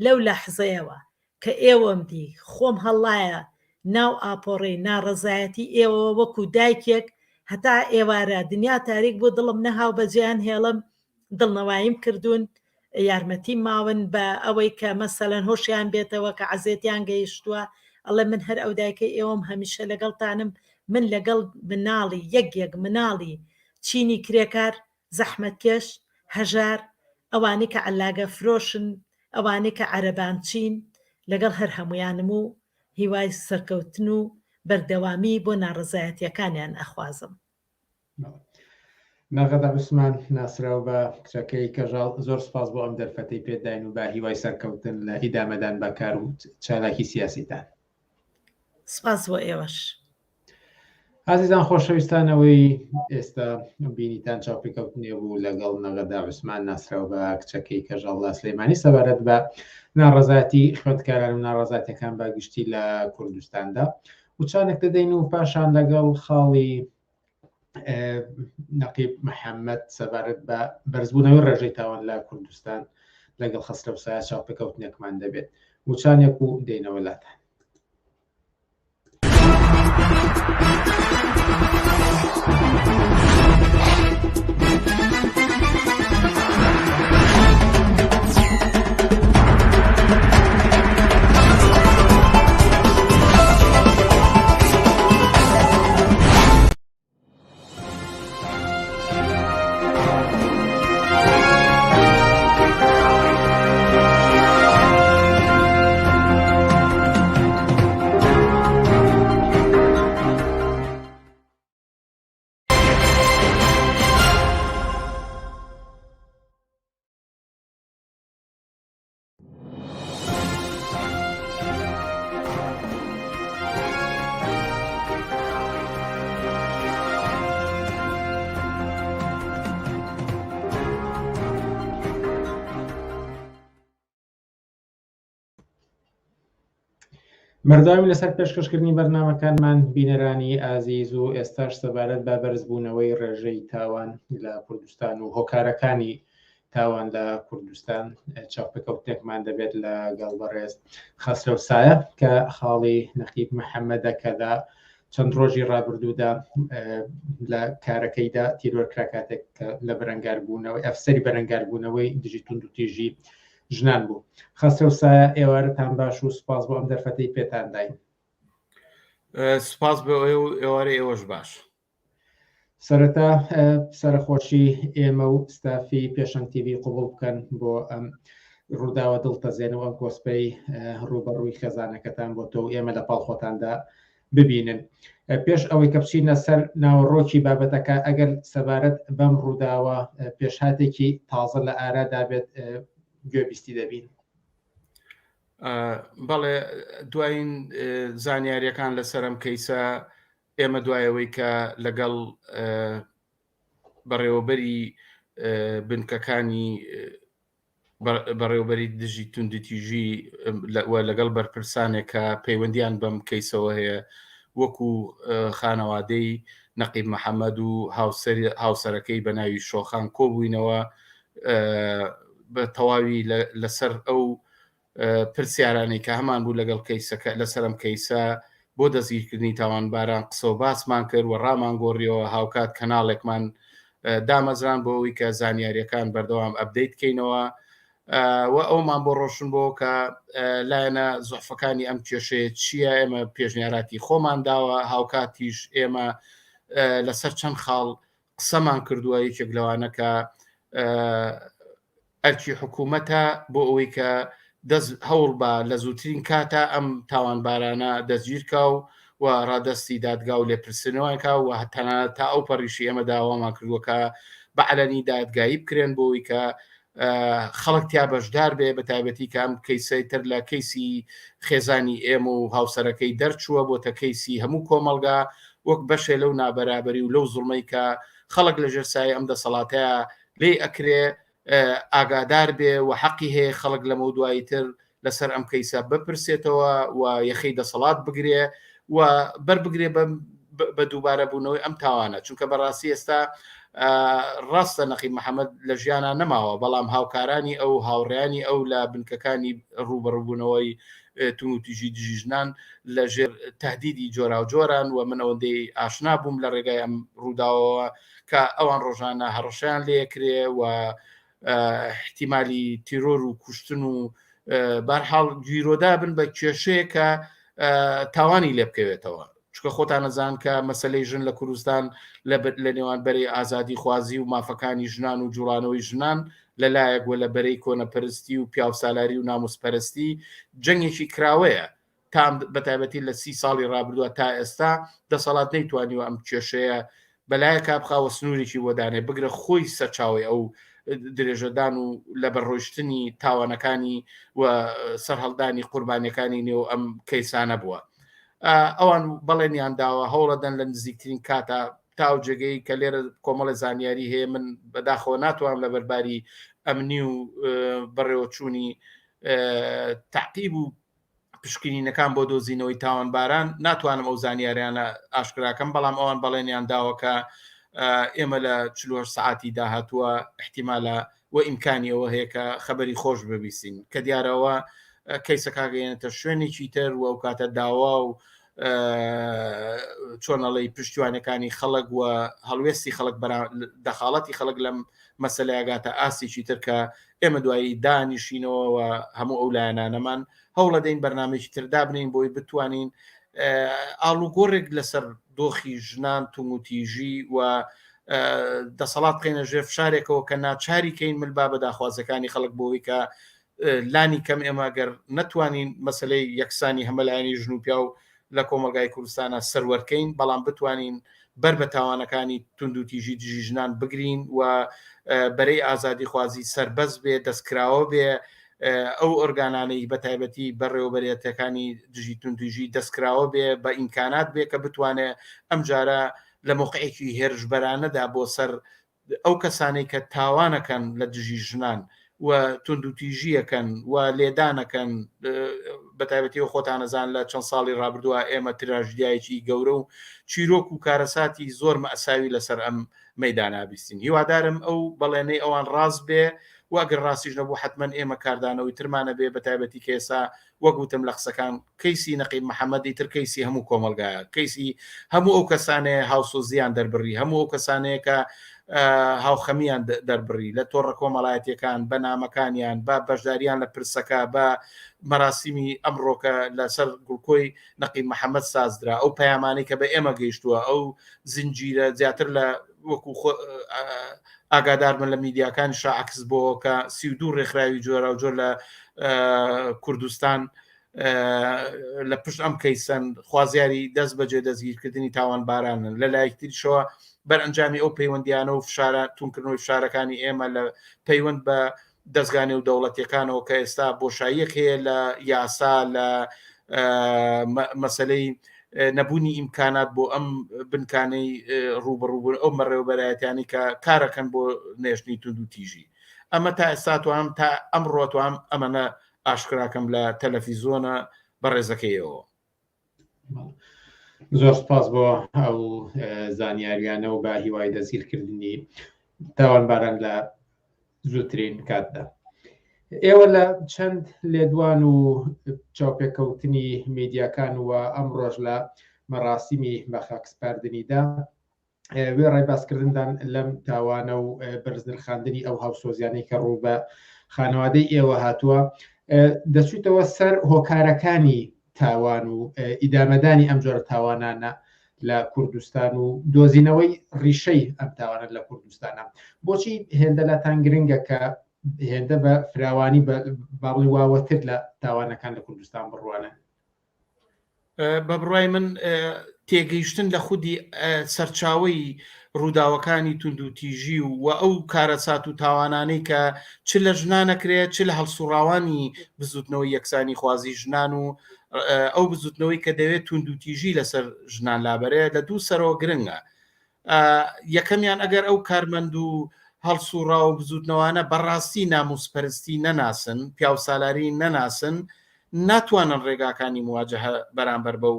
لەو لەحزەیەوە کە ئێوەم دی خۆم هەڵڵایە ناو ئاپۆڕەی ناڕەزایەتی ئێوەوە وەکو دایکێک هەتا ئێوارە دنیا تاریک بوو دڵم نەهاو بەجێیان هێڵم دڵنەواییم کردوون یارمەتیم ماون بە ئەوەی کە مەسەلەن هۆشیان بێتەوە کە عەزێتیان گەیشتووە ئەڵێ من هەر ئەو دایکەی ئێوەم هەمیشە لەگەڵتانم من لەگەڵ مناڵی یەک یەک مناڵی چینی کرێکار زەحمەتکێش هەژار ئەوانەی کە عەلاگە فرۆشن ئەوانەی کە عەرەبانچین لەگەڵ هەر هەموویانم و هیوای سەرکەوتن و بەردەوامی بۆ ناڕەزایەتیەکانیان ئەخوازم. نەغەدە عوسمان ناسراو بە کچەکەی کەژاڵ زۆر سپاس بۆ ئەم دەرفەتەی پێداین و بە هیوای سەرکەوتن لە ئیدامەدان بە کار و چالاکی سیاسیتان. سپاس بۆ ئێوەش. ئازیزان خۆشەویستان ئەوەی ئێستا بینیتان چاوپێکەوتنێ بوو لەگەڵ نەغەدا عوسمان ناسراو بە کچەکەی کەژاڵ لە سلەیمانی سەبارەت بە ناڕەزایەتی خوێندکاران و ناڕەزاتەکان بە گشتی لە کوردستاندا وچانێک دەدەین و پاشان لەگەڵ خاڵی نەقیب محەممەد سەبارەت بە بەرزبوونەوەی ڕێژەی تاوان لە کوردستان لەگەڵ خەسرەو سایە چاوپێکەوتنێکمان دەبێت وچانێک و دێنەوە لاتان. بەردەوامی لەسەر پێشکەشکردنی بەرنامەکانمان بینەرانی ئازیز و ئێستاش سەبارەت بە بەرزبوونەوەی ڕێژەی تاوان لە کوردستان و هۆکارەکانی تاوان لە کوردستان چاوپێکەوتنێکمان دەبێت لە گەڵ بەڕێز خەسرەو سایە کە خاڵی نەقیب محەممەدە کە لە چەند ڕۆژی ڕابردوودا لە کارەکەیدا تیرۆر کرا کاتێک کە لە بەرەنگاربوونەوەی ئەفسەری بەرەنگاربوونەوەی دژی توندوتیژی ژنان بوو. خەسرەو سایە ئێوارەتان باش و سوپاس بۆ ئەم دەرفەتەی پێتان داین. سوپاس بۆ ئێوە و ئێوارەی ئێوەش باش. سەرەتا سەرەخۆشی ئێمە و ستافی پێشەنگ تیڤی قبوڵ بکەن بۆ ئەم ڕووداوە دڵتەزێن و ئەم کۆسپەی ڕووبەڕووی خێزانەکەتان بۆ تۆ و ئێمە لە پاڵ خۆتاندا ببینن. پێش ئەوەی کە بچینە سەر ناوەڕۆکی بابەتەکە ئەگەر سەبارەت بەم ڕووداوە پێشهاتێکی تازە لە ئارادا بێت گوێبیستی دەبین. بەڵێ دوایین زانیاریەکان لەسەر ئەم کەیسە ئێمە دوایەوەی کە لەگەڵ بەڕێوەبەری بنکەکانی بەڕێوەبەری دژی توندوتیژی و لەگەڵ بەرپرسانێک کە پەیوەندیان بەم کەیسەوە هەیە وەکو خانەوادەی نەقیب محەممەد و هاوسەرەکەی بە ناوی شۆخان کۆبووینەوە بە تەواوی لەسەر ئەو پرسیارانەی کە هەمان بوو لەگەڵ کەیسەکە لەسەر ئەم کەیسە بۆ دەستگیرکردنی تاوانباران قسە و باسمان کرد و ڕامان گۆڕیەوە هاوکات کەناڵێکمان دامەزران بۆ ئەوی کە زانیاریەکان بەردەوام update کەینەوە و ئەومان بۆ ڕۆشن بۆ کە لایەنە زۆفەکانی ئەم کێشەیە چییە ئێمە پێشنیاراتی خۆمان داوە هاوکاتیش ئێمە لەسەر چەند خاڵ قسەمان کردووە یەکێک لەوانە کە ئەرکی حکوومەتە بۆ ئەوەی کە دەست هەوڵ بە لە زووترین کاتا ئەم تاوانبارانە دەستگیرکا و و ڕادەستی دادگا و لێپرسینەوەیان کا و تەنانەت تا ئەو پەڕیشی ئێمە داوامان کردووە کە بە عەلەنی دادگایی بکرێن بۆ ئەوەی کە خەڵک تیا بەشدار بێ بە تایبەتی کە ئەم کەیسەی تر لە کەیسی خێزانی ئێمە و هاوسەرەکەی دەرچووە بۆتە کەیسی هەموو کۆمەڵگا وەک بەشێ لەو نابەرابەری و لەو زوڵمەی کە خەڵک لەژێر سایەی ئەم دەسەڵاتەیە لێی ئەکرێ ئاگادار بێ و حەقی هەیە خەڵک لەمە دوایی تر لەسەر ئەم کەیسە بپرسێتەوە و یەخەی دەسەڵات بگرێ و بەر بگرێ بە دووبارە بوونەوەی ئەم تاوانە چونکە بەڕاستی ئێستا ڕاستە نەقیب محەممەد لە ژیانە نەماوە بەڵام هاوکارانی ئەو هاوڕیانی ئەو لە بنکەکانی ڕوبەڕوبوونەوەی تونوتیژی دژی ژنان لە ژێر تهدیدی جۆراوجۆران و من ئەوەندەی ئاشنا بووم لە ڕێگای ئەم ڕووداوەوە کە ئەوان ڕۆژانە هەڕەشەیان لێکرێ و احتیمالی تیرۆر و کوشتن و بارحاڵ گیرۆدا بن بە کێشەیە کە تاوانی لێ بکەوێتەوە چکە خۆتان نەزان کە مەسلەی ژن لە کوردستان لە نێوان بەرەی ئازادی خوازی و مافەکانی ژنان و جوڵانەوەی ژنان لەلایەک وە لە بەرەی کۆنەپەرستی و پیاوسالاری و ناموسپەرستی جەنگێکی کراوەیە تا بەتایبەتی لە سی ساڵی ڕابردووە تا ئێستا دەسەڵات نەیتوانیوە ئەم کێشەیە بەلایەکا بخا و سنوورێکی بۆ دانێ بگرە خۆی سەرچاوەی ئەو درێژەدان و لەبەرڕۆیشتنی تاوانەکانی و سەرهەڵدانی قوربانیەکانی نێو ئەم کەیسانە بووە ئەوان بەڵێنیان داوە هەوڵەدەن لە نزیکترین کاتا تا ئەو جێگەی کە لێرە کۆمەڵی زانیاری هەیە من بەداخەوە ناتوانم لە بەرباری ئەمنی و بەڕێوەچوونی تعقیب و پشکنینەکان بۆ دۆزینەوەی تاوانباران ناتوانم ئەو زانیاریانە ئاشکراکەم بەڵام ئەوان بەڵێنیان داوە کە ئێمە لە 48 سعاتی داهاتووە احتیمالە و ئیمکانی ئەوە هەیە کە خەبەری خۆش ببیسین کە دیارەوە کەیسەکە گەیەنێتە شوێنێکی تر و ئەو کاتە داوا و چۆنەڵی پشتیوانەکانی خەڵک و هەڵوێستی خەڵک دەخاڵەتی خەڵک لەم مەسەلەیەگاتە ئاستێکی تر کە ئێمە دوایی دانیشینەوە و هەموو ئەو لایەنانەمان هەوڵەدەین بەرنمێکی تر دابنین بۆی بتوانین ئاڵوگۆڕێک لەسەر دۆخی ژنان توموتیژی و دەسەڵات بخەینە ژێر فشارێکەوە کە ناچاری کەین مل با بە داخوازەکانی خەڵک بۆی کە لانی کەم ئێمە گەر نەتوانین مەسلەی یەکسانی هەمەلایەنی ژن و پیاو لە کۆمەڵگای کوردستانە سەروەرکەین بەڵام بتوانین بەر بە تاوانەکانی توندوتیژی دژی ژنان بگرین و بەرەی ئازادیخوازی سربەست بێ دەستکراوە بێ ئەو ئۆرگانانەی بە تایبەتی بەڕێوەبەرێتەکانی دژی توندتیژی دەستکراوە بێ بە ئیمکانات بێ کە بتوانێ ئەمجارە لە مۆقعێکی هێرشبەرانەدا بۆ سەر ئەو کەسانەی کە تاوانەکەن لە دژی ژنان و توندوتیژیەکەن و لێدانەکەن بەتایبەتی و خۆتانەزان لە چەند ساڵی ڕابردووە ئێمە تراژدیایەکی گەورە و چیرۆک و کارەساتی زۆر مەساوی لەسەر ئەم مەدانە بیستین هیوادارم ئەو بەڵێنەی ئەوان ڕاست بێ. و ئەگەر ڕاستیش نەبوو حەتمەن ئێمە کاردانەوەی ترمان ئەبێ بە تایبەتی کە ئێستا وەک وتم لە قسەکان کەیسی نەقیب محەمەد ئیتر کەیسی هەموو کۆمەڵگایە کەیسی هەموو ئەو کەسانەیە هاوسۆزیان دەربڕی هەموو ئەو کەسانەیە کە هاوخەمیان دەربڕی لە تۆڕە کۆمەڵایەتیەکان بە نامەکانیان بە بەشداریان لە پرسەکە بە مەراسیمی ئەمڕۆکە لەسەر گوڵکۆی نەقیب محەممەد سازدرا ئەو پەیامانەی کە بە ئێمە گەیشتووە ئەو زنجیرە زیاتر لە وەکو ئاگادار بن لە میدیاکان شاعکس بۆ کە 32 ڕێکخراوی جۆراوجۆر لە کوردستان لە پشت ئەم کەیسەن خوازیاری دەست بەجێ دەستگیرکردنی تاوانبارانن لە لایەکتریشەوە بەرئەنجامی ئەو پەیوەندیانە و فشارە تونکردنەوەی فشارەکانی ئێمە لە پەیوەند بە دەزگا نێودەوڵەتیەکانەوە کە ئێستا بۆشاییەک هەیە لە یاسا لە مەسلەی نەبوونی ئیمکانات بۆ ئەم بنکانەی ڕوبڕوبوون ئەو مەڕێوبەرایەتیانی کە کارەکەن بۆ نێشتنی توند و تیژی ئەمە تا ئێستا توام تا ئەمڕۆ توام ئەمەە ئاشکراکەم لە تەلەفیزۆنە بەڕێزەکەیەوە. زۆر سپاس بۆ ئەو زانیاریانە و بە هیوای دەستگیرکردنی تاوانباران لە زووترین کاتدا. ئێوە لە چەند لێدوان و چاوپێکەوتنی میدیاکان و ئەمڕۆژ لە مەراسیمی بەخاکسپاردنیدا وێڕای باسکردندان لەم تاوانە و بەرزنرخاندنی ئەو هاوسۆزیانەی کە ڕوو بە خانەوادەی ئێوە هاتووە دەچیتەوە سەر هۆکارەکانی تاوان و ئیدامەدانی ئەم جۆرە تاوانانە لە کوردستان و دۆزینەوەی ڕیشەی ئەم تاوانە لە کوردستانە بۆچی هێندە لاتان گرنگە کە هێندە بە فراوانی باڵی واوەتر لە تاوانەکان لە کوردستان بڕوانن بە بڕای من تێگەیشتن لە خودی سەرچاوەی ڕووداوەکانی توندوتیژی و و ئەو کارەسات و تاوانانەی کە چ لە ژنانەکرێت چ لە هەڵسوڕاوانی بزوتنەوەی یەکسانی خوازی ژنان و ئەو بزوتنەوەی کە دەوێت توندوتیژی لەسەر ژنان لابەرێ لە دوو سەرەوە گرنگە یەکەمیان ئەگەر ئەو کارمەند و هەڵسوڕاو و بزوتنەوانە بەڕاستی ناموسپەرستی نەناسن، پیاوسالاری نەناسن، ناتوانن ڕێگاکانی مواجهە بەرامبەر بەو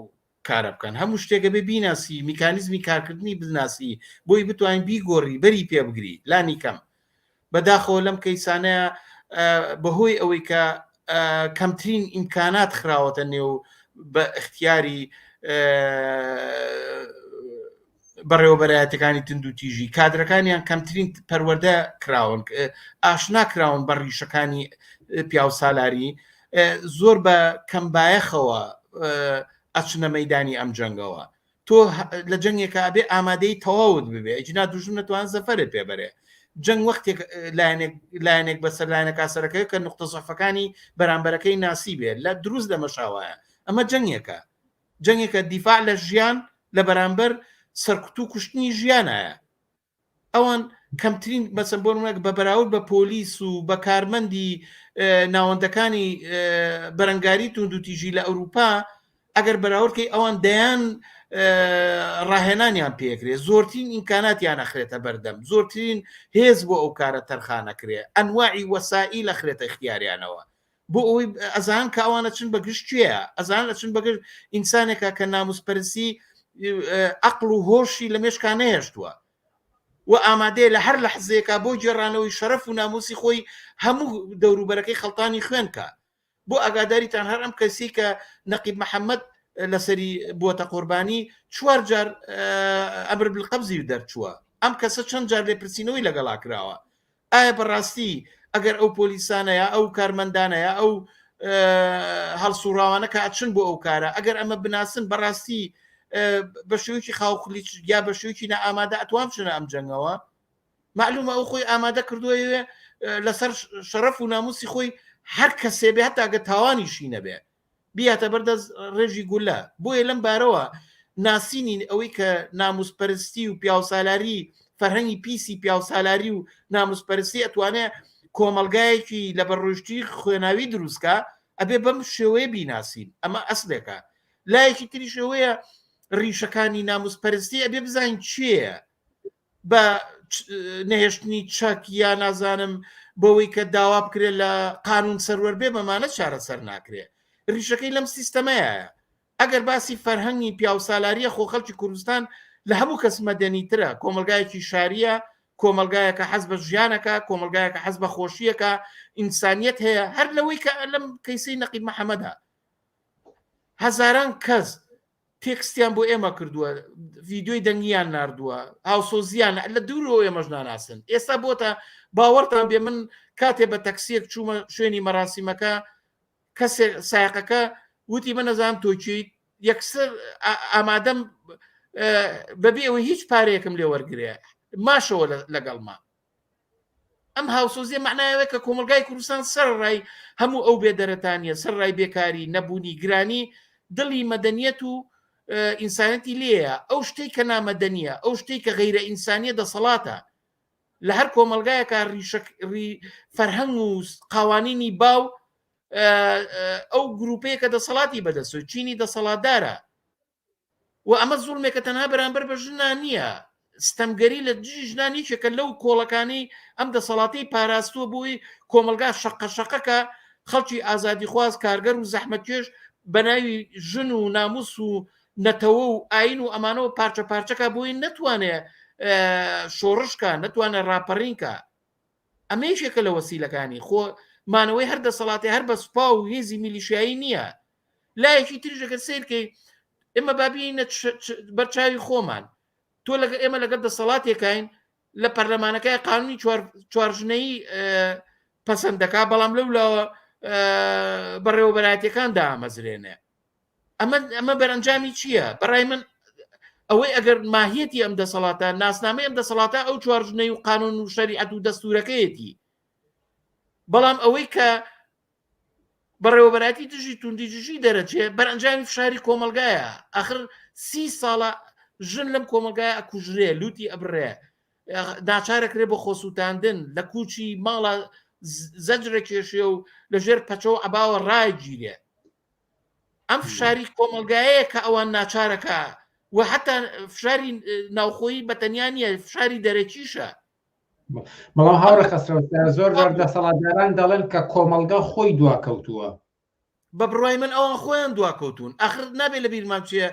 کارە بکەن. هەموو شتێک ئەبێ بیناسی، میکانیزمی کارکردنی بناسی، بۆی بتوانین بیگۆڕی، بەری پێ بگری، لانی کەم. بەداخەوە لەم کەیسانەیە بەهۆی ئەوەی کە کەمترین ئیمکانات خراوەتە نێو بە ئیختیاری بەڕێوەبەرایەتەکانی توندوتیژی کادرەکانیان کەمترین پەروەردە کراون ئاشنا کراون بە ڕیشەکانی پیاوسالاری زۆر بە کەمبایەخەوە ئەچنە مەدانی ئەم جەنگەوە تۆ لە جەنگێکا ئەبێ ئامادەی تەواوت ببێ ئەجینا دوژمن نەتوان زەفەرت پێ بەرێ جەنگ وەختێک لایەنێک لایەنێک بەسەر لایەنەکە سەرەکەی کە نقطە زەفەکانی بەرامبەرەکەی ناسی بێ لە دروست لە مەشاوایە ئەمە جەنگێکە جەنگێکە دیفاع لە ژیان لە بەرامبەر سەرکوت و کوشتنی ژیانایە ئەوان کەمترین مەسەن بۆ نمونە بە بەراورد بە پۆلیس و بە کارمەندی ناوەندەکانی بەرەنگاری توندوتیژی لە ئەوروپا ئەگەر بەراوردکەی ئەوان دەیان ڕاهێنانیان پێکرێ زۆرترین ئیمکاناتیان ئەخرێتە بەردەم زۆرترین هێز بۆ ئەو کارە تەرخانەکرێ ئەنواعی وەسائیل ئەخرێتە اختیاریانەوە بۆ ئەوەی ئەزان کە ئەوانە چن بە گشت کوێیە ئەزان ئەچن بەگەر ئینسانێکە کە ناموس پەرسی ئەقل و هۆشی لە مێشکا نەهێشتووە و ئامادەیە لە هەر لەحزەیەکا بۆ گێڕانەوەی شەرەف و ناموسی خۆی هەموو دەوروبەرەکەی خەڵتانی خوێن کا بۆ ئاگاداریتان هەر ئەم کەسی کە نەقیب محەممەد لەسەری بووەتە قوربانی چوار جار ئەمر بالقەبزی دەرچووە ئەم کەسە چەند جار لێپرسینەوەی لەگەڵا کراوە ئایا بەڕاستی ئەگەر ئەو پۆلیسانە یا ئەو کارمەندانە یا ئەو هەڵسوڕاوانە کە ئەچن بۆ ئەو کارە ئەگەر ئەمە بناسن بەڕاستی بە شێوەیەکی خاوخلیچ یا بە شێوەیەکی نائامادە ئەتوان بچنە ئەم جەنگەوە معلومە ئەو خۆی ئامادە کردووە لەسەر شەرەف و ناموسی خۆی هەر کەسێ بێ هەتا گە تاوانیشی نەبێ بیاتە بەر دەست ڕێژی گولە بۆیە لەم بارەوە ناسینی ئەوەی کە ناموسپەرستی و پیاوسالاری فەرهەنگی پیسی پیاوسالاری و ناموسپەرستی ئەتوانێ کۆمەڵگایەکی لە بەڕۆیشتوی خوێناوی دروستکا ئەبێ بەم شێوەیە بیناسین ئەمە ئەسلێکە لایەکی تریش ئەوەیە ڕیشەکانی ناموسپەرستی ئەبێ بزانین چییە بە نەهێشتنی چەک یا نازانم بەوەی کە داوا بکرێت لە قانون سەروەر بێ بەمانە چارەسەر ناکرێ ریشەکەی لەم سیستەمەیە ئەگەر باسی فەرهەنگی پیاوسالاریە خۆ خەڵکی کوردستان لە هەموو کەس مەدەنیترە کۆمەلگایەکی شاریە. کۆمەلگایەکە حەز بە ژیانەکە کۆمەلگایەکە حەز بە خۆشیەکە ئینسانیت هەیە هەر لەوەی کە لەم کەیسەی نەقیب محەممەدا هەزاران کەس تێکستیان بۆ ئێمە کردووە ڤیددیوی دەنگیان نردووە هاوسۆزیان لە دوورەوە ئێمەش ناناسن ئێستا بۆتە باوەڕتان بێ من کاتێ بە تەکسیەک چوومە شوێنی مەراسیمەکە کەسێک سایقەکە وتی من نەزانم تۆ کێیت یەکسەر ئامادەم بەبێ ئەوەی هیچ پارەیەکم لێ وەرگێ ماشەوە لەگەڵما ئەم هاوسۆزیە معناوە کە کۆمەلگای کوردستان سەر ڕای هەموو ئەو بێدەرەتانیە سەر ڕای بێکاری نەبوونی گرانی دڵی مەدەنیەت و ئینسانەتی لێیە ئەو شتێک کە نامەدەنیە ئەو شتێک کە غیرە ئینسانیە دەسەڵاتە لە هەر کۆمەلگایەکە ڕیشەک فەرهەنگ و قوانینی باو ئەو گروپەیە کە دەسەڵاتی بەدەستەوە چینی دەسەڵاتدارە و ئەمە زوڵمێکە تەنها بەرامبەر بە ژنان نییە ستەمگەری لە دژی ژنان یەکێکە لەو کۆڵەکانی ئەم دەسەڵاتی پاراستووە بۆی کۆمەلگا شەقە شەقەکە خەڵکی ئازادیخواز کارگەر و زەحمەتکێش بە ناوی ژن و ناموس و نەتەوە و ئاین و ئەمانەوە پارچە پارچەکە بۆی نەتوانێ شۆڕشکە نەتوانێ ڕاپەڕینکە ئەمە یەکێکە لە وەسیلەکانی خۆ مانەوەی هەر دەسەڵاتی هەر بە سوپا و هێزی میلیشیایی نییە لایەکی تریش ئەگەر سیرکەی ئێمە بابینە بەرچاوی خۆمان تۆ لەگە ئێمە لەگەڵ دەسەڵاتێکین لە پەرلەمانەکەی قانونی چوارژنەی پەسەند دەکا بەڵام لەو لاوە بەڕێوەبەرایەتەکان دامەزرێنێ ئەمە ئەمە بەرەنجامی چییە؟ بەڕای من ئەوەی ئەگەر ماهیەتی ئەم دەسەڵاتە ناسنامەی ئەم دەسەڵاتە ئەو چوارژنەی و قانون و شەریعەت و دەستورەکەیەتی بەڵام ئەوەی کە بەڕێوەبەرایەتی دژی توندیجژی دەرەچێ بەرەنجامی فشاری کۆمەلگایە ئەخر سی ساڵە ژن لەم کۆمەلگای ئەکوژرێ لوتی ئەبڕێ ناچارەکرێ بۆ خۆسووتاندن لە کوچی ماڵە زەجرە کێشێ و لەژێر پەچە و عباوە ڕاگیرێ ئەم فشاری کۆمەلگایەیە کە ئەوان ناچارەکە و حتا فشاری ناوخۆیی بە تەنیا نییە فشاری دەرەکیشە بەڵام هاوڕێ خەسرەو زۆر جار دەسەڵاتداران دەڵێن کە کۆمەڵگا خۆی دواکەوتووە بە بڕای من ئەوان خۆیان دواکەوتون ئەخر نابێت لە بیرمان چیە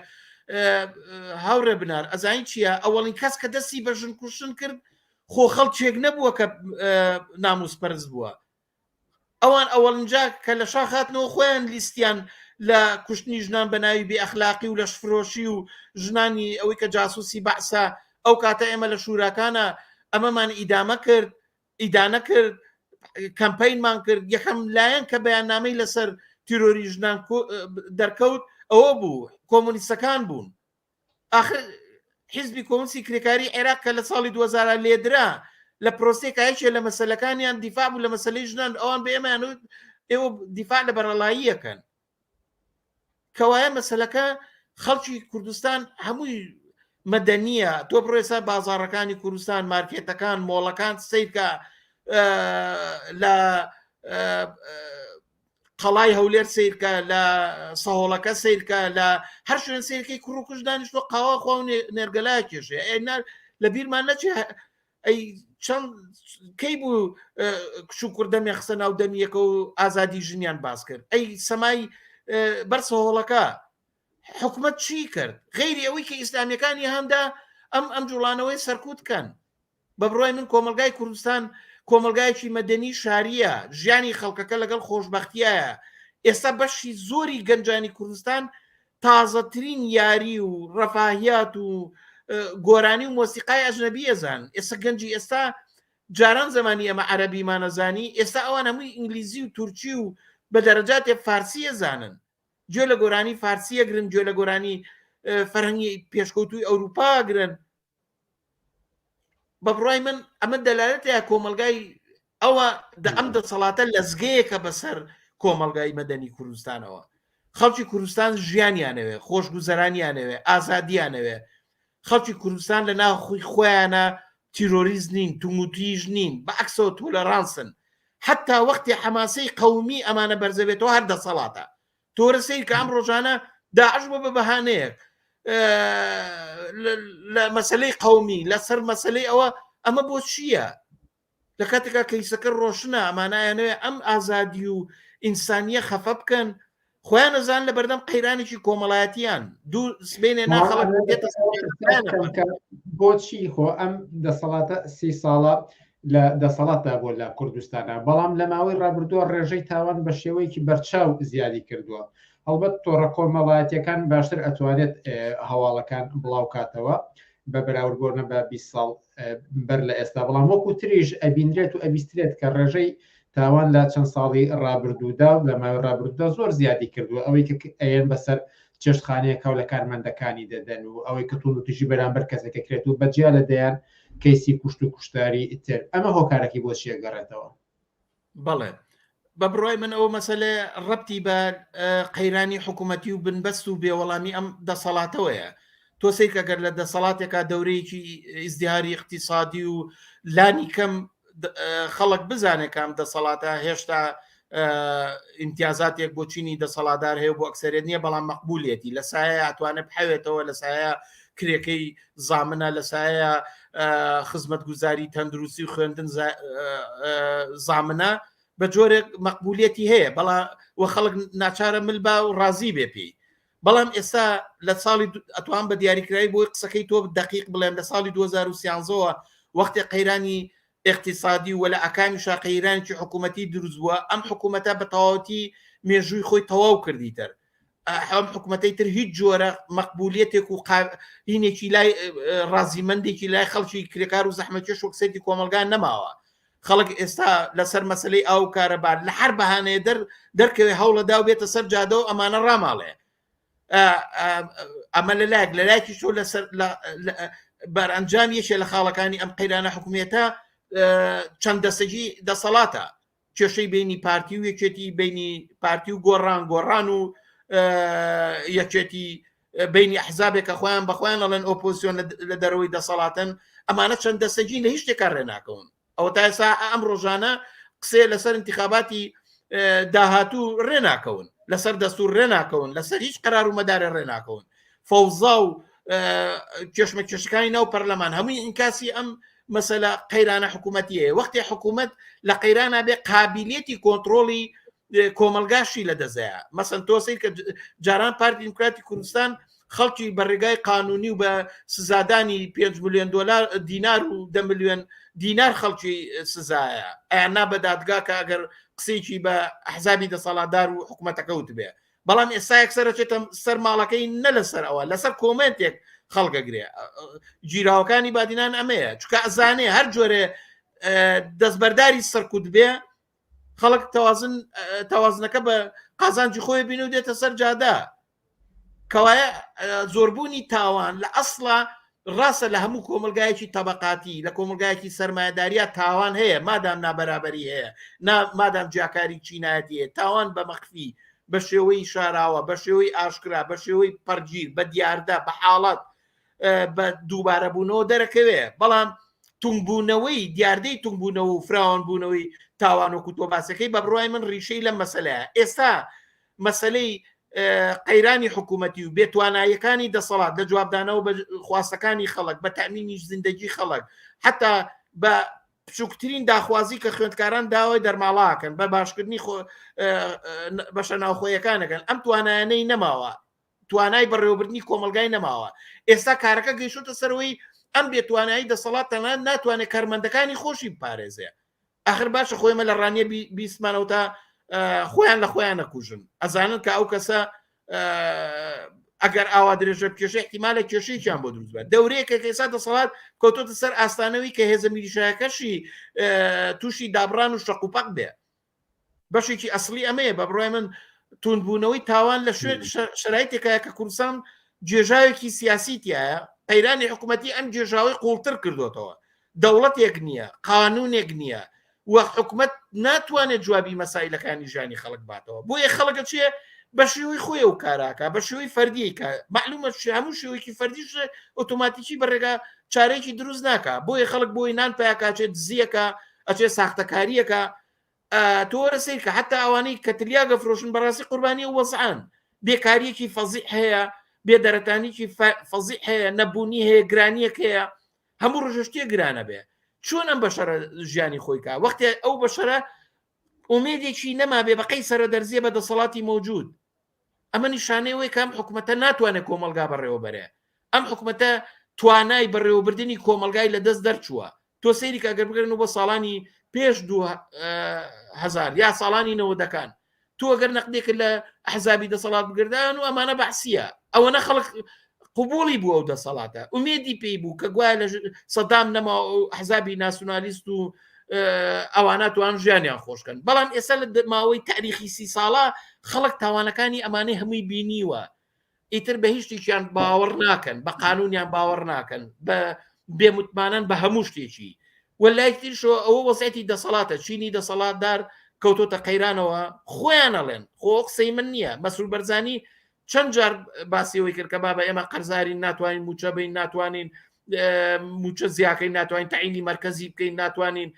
هاوڕێ بنار ئەزانین چییە ئەوەڵین کەس کە دەستی بە ژن کوشتن کرد خۆ خەڵکێک نەبووە کە ناموس پەرز بووە ئەوان ئەوەڵینجا کە لە شاخ هاتنەوە خۆیان لیستیان لە کوشتنی ژنان بە ناوی بێ ئەخلاقی و لەشفرۆشی و ژنانی ئەوەی کە جاسوسی بەعسە ئەو کاتە ئێمە لە شوراکانە ئەمەمان ئیدامە کرد ئیدانە کرد کەمپینمان کرد یەکەم لایەن کە بەیاننامەی لەسەر تیرۆری ژنان دەرکەوت ئەوە بوو کۆمۆنیستەکان بوون ئاخر حیزبی کۆمۆنیستی کرێکاری عێراق کە لە ساڵی 2000 لێدرا لە پرۆسەیەکا یەکێ لە مەسەلەکانیان دیفاع بوو لە مەسەلەی ژنان ئەوان بە ئێمەیان وت ئێوە دیفاع لە بەرەڵاییەکەن کەوایە مەسەلەکە خەڵکی کوردستان هەمووی مەدەنیە تۆ بڕێسا بازاڕەکانی کوردستان مارکێتەکان مۆڵەکان سیرکە لە قەڵای هەولێر سیرکە لە سەهۆڵەکە سیرکە لە هەر شوێن سیرکەی کوڕ و کوش دانیشتوە قاوە خوا و نێرگەلا کێشێ لە بیرمان نەچێ ئەی چەند کەی بوو کچ و کوڕ دەمیان خستە ناو دەمیەکە و ئازادی ژنیان باس کرد ئەی سەمای بەر سەهۆڵەکە حکومت چی کرد غیری ئەوەی کە ئیسلامیەکانی هەندا ئەم ئەم جوڵانەوەی سەرکوت کەن بە بڕوای من کۆمەڵگای کوردستان کۆمەڵگایەکی مەدەنی شارییە، ژیانی خەڵکەکە لەگەڵ خۆشبەختیایە، ئێستا بەشی زۆری گەنجانی کوردستان تازەترین یاری و ڕەفاهیات و گۆرانی و مۆسیقای ئەجنەبی ئەزان، ئێستا گەنجی ئێستا جاران زمانی ئەمە عەرەبیمانەزانی ئێستا ئەوان هەمووی ئینگلیزی و تورکی و بە دەرەجاتێ فارسی ئەزانن گوێ لە گۆرانی فارسی ئەگرن گوێ لە گۆرانی فەرهەنگی پێشکەوتووی ئەوروپا ئەگرن بە بڕای من ئەمە دەلالەتەیە کۆمەلگای ئەوە دە ئەم دەسەڵاتە لەزگەیەکە بەسەر کۆمەلگای مەدەنی کوردستانەوە خەڵکی کوردستان ژیانیانەوێ خۆشگوزەرانیانەوێ ئازادیانەوێ خەڵکی کوردستان لە ناخۆی خۆیانە تیرۆریست نین توموتیژ نین بە عکسەوە تۆلەرانسن حتا وەختی حەماسەی قەومی ئەمانە بەرزەبێتەوە هەر دەسەڵاتە تۆرە سیر کە ئەم ڕۆژانە داعش بۆ بە بەهانەیەک لە مەسلەی قومی لەسەر مەسلەی ئەوە ئەمە بۆ چییە؟ لە کاتێکا کەیسەکە ڕۆشنە ئەمانایانەوێ ئەم ئازادی و ئینسانیە خەفە بکەن خۆیان نەزان لە بەردەم قەیرانێکی کۆمەڵایەتیان دوو سبینێ ناخەڵک دێتە. بۆچی خۆ ئەم دەسەڵاتە سی ساڵە لە دەسەڵاتدا بووە لە کوردستانە بەڵام لە ماوەی ڕابردووە ڕێژەی تاوان بە شێوەیەکی بەرچاو زیادی کردووە هەڵبەت تۆڕە کۆمەڵایەتیەکان باشتر ئەتوانێت هەواڵەکان بڵاو کاتەوە بە بەراورد بۆ نە بە 20 ساڵ بەر لە ئێستا بەڵام وەکو تریش ئەبینرێت و ئەبیسترێت کە ڕێژەی تاوان لە چەند ساڵی ڕابردوودا و لە ماوەی ڕابردوودا زۆر زیادی کردووە ئەوەی کە ئەیەن بەسەر چێشتخانەیەکە و لە کارمەندەکانی دەدەن و ئەوەی کە توندوتیژی بەرامبەر کەسێکە کرێت و بەجیا لە دەیان کەیسی کوشت و کوشتاری تر ئەمە هۆکارەکەی بۆ چیە گەڕێتەوە؟ بەڵێ بە بڕای من ئەو مەسەلەیە ڕەبتی بە قەیرانی حکوومەتی و بنبەست و بێوەڵامی ئەم دەسەڵاتەوەیە تۆ سەیرکە گەر لە دەسەڵاتێکا دەورەیەکی ئیزدیهاری اقتصادی و لانی کەم خەڵک بزانێت کام دەسەڵاتە هێشتا ئیمتیازاتێک بۆ چینی دەسەڵاتدار هەیە بۆ ئەکسەرێت نییە بەڵام مەقبولێتی لە سایە ئەتوانێت بحەوێتەوە لە سایە کرێکەی زامنە لە سایە خزمەتگوزاری تەندروستی و خوێندن زامنە بە جۆرێک مەقبولیەتی هەیە بەڵام و خەڵک ناچارە مل با و ڕازی بێ پێی بەڵام ئێستا لە ساڵی ئەتوان بە دیاریکراوی بۆی قسەکەی تۆ دقیق بڵێم لە ساڵی 2013ەوە وەختێ قەیرانی اقتصادی و لە ئەکامیشا قەیرانێکی حکوومەتی دروست بووە ئەم حکوومەتە بە تەواوەتی مێژووی خۆی تەواو کردی تر ئەم حکوومەتەی تر هیچ جۆرە مەقبولیەتێک و هینێکی لای ڕازیمەندێکی لای خەڵکی کرێکار و زەحمەتکێش و کسێتی کۆمەلگا نەماوە خەڵک ئێستا لەسەر مەسلەی ئاو کارەبا لە هەر بەهانەیە دەر دەرکەوێ هەوڵەدا و بێتە سەر جادە و ئەمانە ڕاماڵێ ئەمە لە لایەک لە لایەکی شۆ لەسەر بەرئەنجام یەکێ لە خاڵەکانی ئەم قەیرانە حکومیەتە چەند دەسەگی دەسەڵاتە کێشەی بینی پارتی و یەکێتی بینی پارتی و گۆڕان گۆڕان و یەکێتی بینی حزابێک کە خۆیان بەخۆیان ئەڵێن ئۆپۆزیسیۆن لە دەرەوەی دەسەڵاتن ئەمانە چەند دەسەگی لە هیچ شتێکا ڕێ ناکەون ئەوە تا ئێستا ئەم ڕۆژانە قسەیە لەسەر انتخاباتی داهاتوو ڕێ ناکەون لەسەر دەستور ڕێ ناکەون لەسەر هیچ قرار و مەدارێ ڕێ ناکەون فەوزا و کێشمە کێشەکانی ناو پەرلەمان هەمووی ئینکاسی ئەم مەسەلە قەیرانە حکوومەتیە وەختی حکوومەت لە قەیرانە بێ قابلیەتی کۆنتترۆڵی کۆمەلگاشی لە دەزەیە مەسەن تۆ سەیر کە جاران پارتی دیموکراتی کوردستان خەڵکی بە ڕێگای قانونی و بە سزادانی 5 میلیۆن دلار دینار و 10 میلیۆن دینار خەڵکی سزایە ئەیان نا بە دادگا کە ئەگەر قسەیەکی بە ئەحزابی دەسەڵاتدار و حکوومەتەکە وتبێ بەڵام ئێستا یەکسەر ئەچێتە سەر ماڵەکەی نە لەسەر ئەوە لەسەر کۆمنتێک خەڵکەگرێ گیراوەکانی بادینان ئەمەیە چکە ئەزانێ هەر جۆرێ دەستبەرداری سەرکوت بێ خەڵک تەوازن تەوازنەکە بە قازانجی خۆی بین و دێتە سەر جادا کەوایە زۆربوونی تاوان لە ئەسڵا ڕاستە لە هەموو کۆمەلگایەکی تەبقاتی لە کۆمەلگایەکی سەرمایهداریا تاوان هەیە مادام نابەرابەری هەیە مادام جیاکاری چینایەتی هەیە تاوان بە مەخفی بە شێوەی شاراوە بە شێوەی ئاشکرا بە شێوەی پەرگیر بە دیاردە بە حاڵەت بە دووبارەبوونەوە دەرەکەوێ بەڵام تونبوونەوەی دیاردەی تونبوونەوە و فراوانبوونەوەی تاوان وەکو تۆ باسەکەی بە بڕوای من ڕیشەی لەم مەسەلەیە ئێستا مەسەلەی قەیرانی حکوومەتی و بێتواناییەکانی دەسەڵات لە جوابدانەوە بە خواستەکانی خەڵک بە تەمینی زیندەگی خەڵک حتا بە بچووکترین داخوازی کە خوێندکاران داوای دەرماڵاکەن بە باشکردنی بەشە ناوخۆیەکانەکەن ئەم توانایانەی نەماوە توانای بەڕێوەبردنی کۆمەلگای نەماوە ئێستا کارەکە گەیشتە سەرەوەی ئەم بێتوانایی دەسەڵات تەنانەت ناتوانێت کارمەندەکانی خۆشی بپارێزێ ئەخر باشە خۆی ئێمە لە ڕانیە بیستمانەوە تا خۆیان لە خۆیان نەکوژن ئەزانن کە ئەو کەسە ئەگەر ئاوا درێژە بکێشە احتیمالە کێشەیەکیان بۆ دروست بێت دەورەیەکە کە ئێستا دەسەڵات کەوتۆتە سەر ئاستانەوەی کە هێزە میلیشایەکەشی تووشی دابڕان و شەق و پەق بێ بەشێکی ئەسڵی ئەمەیە بە بڕای من توندبوونەوەی تاوان لە شوێن شرایتێکایە کە کوردستان گێژاوێکی سیاسی تایە قەیرانی حکوومەتی ئەم گێژاوی قوڵتر کردوتەوە دەوڵەتێک نییە قانونێک نییە و حکومت ناتوانێت جوابی مەسایلەکانی ژیانی خەڵک باتەوە بۆیە خەڵکە چیە بە شێوەی خۆی و کاراکە بە شێوەی فەردیکە معلومە هەموو شێوەیەکی فەردیش ئۆتۆماتیکی بە ڕێگا چارێکی دروست ناکە بۆیە خەڵک بۆی نان پیاکچێت دزیەکە ئەچێ ساختەکاریەکە تۆ وەرە سەیرکە حتا ئەوانەی کە تلیاک ئەفرۆشن بەڕاستی قوربانی ئەو وەزعان بێکاریەکی فەزیع هەیە بێدەرەتانیکی فەزیع هەیە نەبوونی هەیە گرانیەک هەیە هەموو ڕژە شتێک گرانە بێ چۆن ئەم بەشەرە ژیانی خۆی کا وەختێ ئەو بەشەرە ئومێدێکی نەمابێ بەقەی سەرە دەرزیە بە دەسەڵاتی مەوجود ئەمە نیشانەی ئەوەیە کە ئەم حکومەتە ناتوانێت کۆمەڵگا بەڕێوە بەرێ ئەم حکومەتە توانای بەڕێوەبردنی کۆمەلگای لە دەست دەرچووە تۆ سەیری کە گەر بگەن بۆ ساڵانی پێش 2000 یا ساڵانی نەوەدەکان تۆ گەر نەقدێک لە ئەحزابی دەسەڵات بگردان و ئەمانە بەعسیە ئەوەنە خەڵک قوبولی بوو ئەو دەسەڵاتە ئومێدی پێی بوو کە گوایە لە سەدام نەما حزابی ناسیونالیست و ئەوانە توان ژیانیان خۆشکەن بەڵام ئێستا لە ماوەی تاریخی سی ساڵە خەڵک تاوانەکانی ئەمانەی هەمووی بینیوە ئیتر بە هیچ شتێکیان باوەڕ ناکەن بە قانونیان باوەڕ ناکەن بە بێمتمانەن بە هەموو شتێکی و لایتریشەوە ئەوە وەزعەتی دەسەڵاتە چینی دەسەڵاتدار کەوتۆتە قەیرانەوە خۆیان ئەڵێن خۆ قسەی من نییە مەسرور بەرزانی چەند جار باسی ئەوەی کرد کە بابە ئێمە قەرزارین ناتوانین موچە بین ناتوانین موچە زیاکەین ناتوانین تەعینی مرکزی بکەین ناتوانین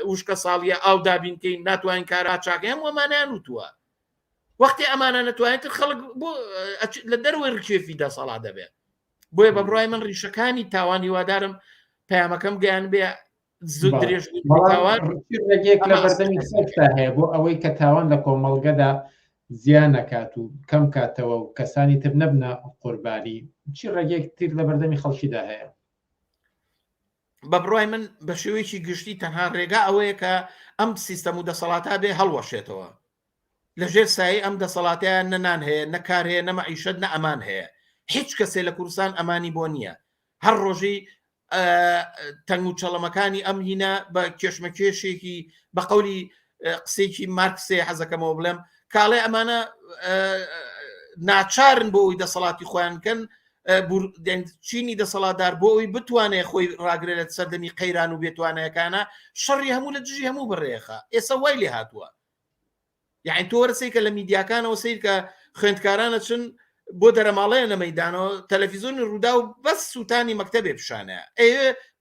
وشکە ساڵیە ئاو دابین بکەین ناتوانین کارا چاکە هەموو ئەمانیان وتووە وەختی ئەمانە نەتوانێت خەڵک بۆ لە دەرەوەی ڕکێفی دەسەڵات دەبێت بۆیە بە بڕای من ڕیشەکانی تاوان هیوادارم پەیامەکەم گەیان بێ درێژ ڕێگەیەک لە بەردەمی سەرتا هەیە بۆ ئەوەی کە تاوان لە کۆمەڵگەدا زیان نەکات و کەم کاتەوە و کەسانی تر نەبنە قوربانی چی ڕێگەیەک تر لە بەردەمی خەڵکیدا هەیە؟ بە بڕای من بە شێوەیەکی گشتی تەنها ڕێگا ئەوەیە کە ئەم سیستەم و دەسەڵاتە بێ هەڵوەشێتەوە لەژێر سایەی ئەم دەسەڵاتەیان نە نان هەیە نە کار هەیە نە مەعیشەت نە ئەمان هەیە هیچ کەسێ لە کوردستان ئەمانی بۆ نییە هەر ڕۆژی تەنگ و چەڵەمەکانی ئەم هینە بە کێشمەکێشێکی بە قەولی قسێکی مارکسێ حەزەکەمەوە بڵێم کاڵێ ئەمانە ناچارن بۆ ئەوی دەسەڵاتی خۆیان بکەن چینی دەسەڵاتدار بۆ ئەوی بتوانێت خۆی ڕاگرێت لە سەردەمی قەیران و بێتوانەکانە شەڕی هەموو لە دژی هەموو بڕێخە ئێستا وای لێ هاتووە یعنی تۆ وەرە سەیرکە لە میدیاکانەوە سەیرکە خوێندکارانە چن بۆ دەرەماڵەیە لە مەدانەوە تەلەفیزۆنی ڕوودا و بەس سووتانی مەکتتەبێ پیشانە ئێ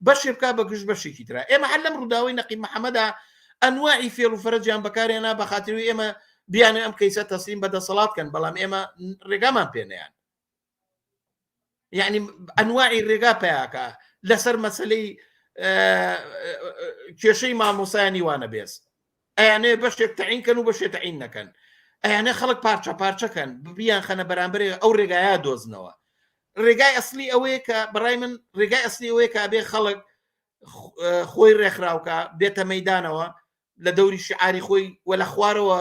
بەشێ بک بە گشت بەشێکی تررا ئێمە هەر لەم ڕووداوی نەقی محەممەدا ئەنواعی فێڵ و فەرەجیان بەکارێنا بە خاتری ئێمە بیانێ ئەم کەیسە تەسلیم بە دەسەڵات کەن بەڵام ئێمە ڕێگامان پێنیان یعنی ئەنواعی ڕێگا پیاکە لەسەر مەسلەی کێشەی مامۆسایانی وانە بێز ئەیانێ بەشێک تەعین کەن و بەشێ تەعین نەکەن ئەیانێ خەڵک پارچە پارچەکەن بیان خەنە بەرامبەر ئەو ڕێگایە دۆزنەوە ڕێگای ئەسلی ئەوەیە کە بەڕای من ڕێگای ئەسلی ئەوەیە کە بێ خەڵک خۆی ڕێکخراوکە بێتە مەدانەوە لە دەوری شعاری خۆی و لە خوارەوە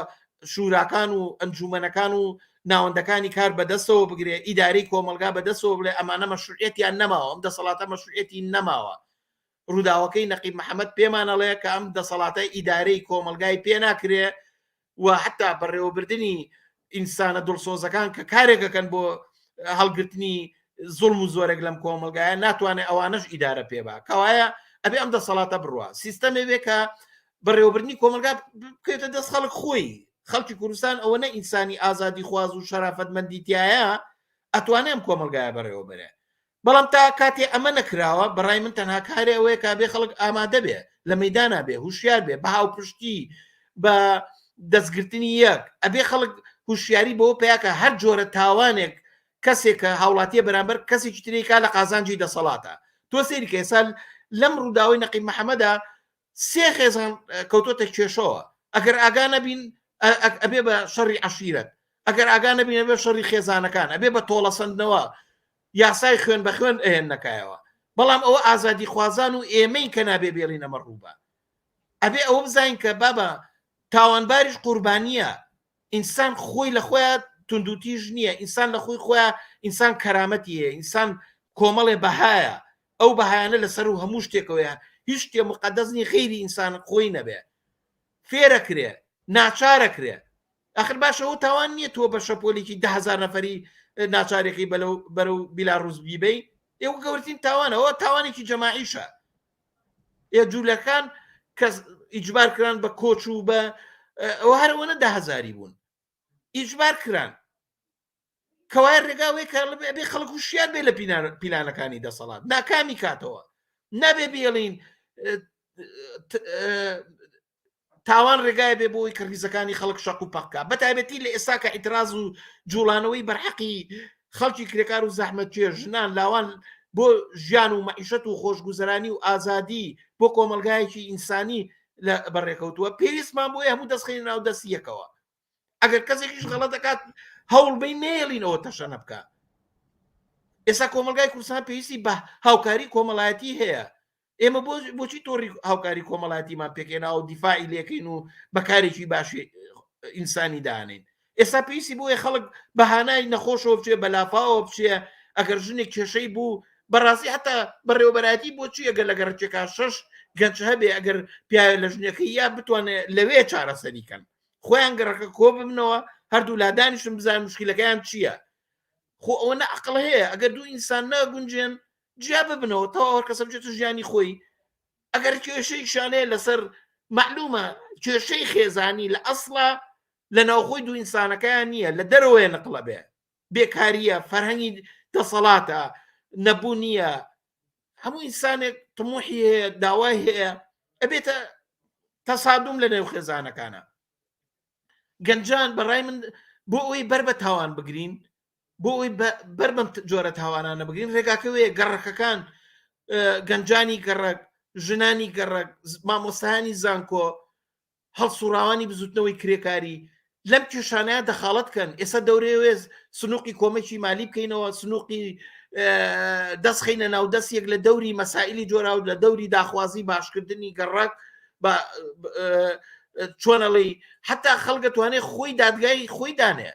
شوراکان و ئەنجومەنەکان و ناوەندەکانی کار بەدەستەوە بگرێ ئیدارەی کۆمەلگا بەدەستەوە بڵێ ئەمانە مەشروعیەتیان نەماوە ئەم دەسەڵاتە مەشروعیەتی نەماوە ڕووداوەکەی نەقیب محەممەد پێمانەڵێ کە ئەم دەسەڵاتە ئیدارەی کۆمەلگای پێ ناکرێ و حتا بەڕێوەبردنی ئینسانە دڵسۆزەکان کە کارێکەکەن بۆ هەڵگرتنی زوڵم و زۆرێک لەم کۆمەلگایە ناتوانێت ئەوانەش ئیدارە پێ بە کەوایە ئەبێ ئەم دەسەڵاتە بڕوە سیستەمێ بێ کە بەڕێوەبردنی کۆمەلگا بکەێتە دەست خەڵک خۆی خەڵکی کوردستان ئەوە نە ئینسانی ئازادی خواز و شەرافەتمەندی تایە ئەتوانێ ئەم کۆمەلگایە بەڕێوە بەرێ بەڵام تا کاتێ ئەمە نەکراوە بەڕای من تەنها کارێ ئەوەیە کا بێ خەڵک ئامادە بێ لە مەدانا بێ هوشیار بێ بە هاوپشتی بە دەستگرتنی یەک ئەبێ خەڵک هوشیاری بەوە پیاکە هەر جۆرە تاوانێک کەسێک کە هاوڵاتیە بەرامبەر کەسێکی ترێکا لە قازانجی دەسەڵاتە تۆ سەیری کە ئێستا لەم ڕووداوی نەقیب محەممەدا سێ خێزان کەوتۆتە کێشەوە ئەگەر ئاگا نەبین ئەبێ بە شەڕی عشیرەت ئەگەر ئاگا نەبین ئەبێ شەڕی خێزانەکان ئەبێ بە تۆڵەسەندنەوە یاسای خوێن بە خوێن ئەهێن نەکایەوە بەڵام ئەوە ئازادی خوازان و ئێمەی کە نابێ بێڵین ئەمە ڕووبە ئەبێ ئەوە بزانین کە بابە تاوانباریش قوربانیە ئینسان خۆی لە خۆیان توندوتیژ نییە ئینسان لە خۆی خۆیان ئینسان کەرامەتی هەیە ئینسان کۆمەڵێ بەهایە ئەو بەهایانە لەسەر و هەموو شتێکەوەیە هیچ شتێ مقدس نی غەیری ئینسان خۆی نەبێ فێرەکرێ ناچارەکرێ ئەخر باشە ئەوە تاوان نییە تۆ بە شەپۆلێکی دههزار نەفەری ناچارێکی بەلەو بەرەو بیلاڕوس بیبەی ئێوە گەورترین تاوانەوە تاوانێکی جەماعیشە ئێ جوولەکان کە ئیجبار کران بە کۆچ و بە ئەوە هەرەوەنە دههزاری بوون ئیجبار کران کەوایە ڕێگا وەی کە ئەبێ خەڵک هوشیار بێ لە پیلانەکانی دەسەڵات ناکامی کاتەوە نابێ بێڵین تاوان ڕێگای بێ بۆی کە ریزەکانی خەڵک شەق و پەقکە بە تایبەتی لە ئێستا کە ئیتراز و جوڵانەوەی بەرحەقی خەڵکی کرێکار و زەحمەتکێش ژنان لاوان بۆ ژیان و مەعیشەت و خۆشگوزەرانی و ئازادی بۆ کۆمەلگایەکی ئینسانی لە بەڕێکەوتووە پێویستمان بۆیە هەموو دەستخەینە ناو دەستی یەکەوە ئەگەر کەسێکیش غەڵەت دەکات هەوڵ بەی نێڵین ئەوە تەشەنە بکە. ئێستا کۆمەلگای کوردستان پێویستی بە هاوکاری کۆمەڵایەتی هەیە ئێمە بۆچی تۆڕی هاوکاری کۆمەڵاتیمان پێکێنا و دیفاعی لێکەین و بەکارێکی باشی ئینسانی دانین ئێستا پێویستی بۆیە خەڵک بەهانای نەخۆشەوە بچێ بە لافاوە بچێ ئەگەر ژنێک کێشەی بوو بەڕاستی حتا بەڕێوەبەرایەتی بۆچی ئەگەر لە گەڕەکێکا شەش گەنج هەبێ ئەگەر پیاوێ لە ژنەکەی یا بتوانێت لەوێ چارەسەری کەن خۆیان گەڕەکە کۆ ببنەوە هەردوو لادانیشن بزان مشکلەکەیان چییە خۆ ئەوە نە عقل هەیە ئەگەر دوو ئینسان ناگونجێن جیا ببنەوە تەواو هەر کەسە بچێتە ژیانی خۆی ئەگەر کێشەی شانەیە لەسەر معلومە کێشەی خێزانی لە ئەسڵا لە ناوخۆی دوو ئینسانەکەیان نییە لە دەرەوەی نقڵە بێ بێکاریە فەرهەنگی دەسەڵاتە نەبوونیە هەموو ئینسانێک تموحی هەیە داوای هەیە ئەبێتە تەسادوم لە نێو خێزانەکانە گەنجان بەڕای من بۆ ئەوەی بەر بە تاوان بگرین بۆ ئەوی بەر بەم جۆرە تاوانانە بگرین ڕێگاکە وێ گەڕەکەکان گەنجانی گەڕەک ژنانی گەڕەک مامۆستایانی زانکۆ هەڵسوڕاوانی بزوتنەوەی کرێکاری لەم کێشانەیە دەخاڵەت کەن ئێستا دەورەوێز سنوقی کۆمەکی مالی بکەینەوە سنوقی دەستخینە ناو دەست یەک لە دەوری مەسائلی جۆراو لە دەوری داخوازی باشکردنی گەڕەک بە چۆنەڵی حتا خەڵگە توانێت خۆی دادگای خۆی دانێ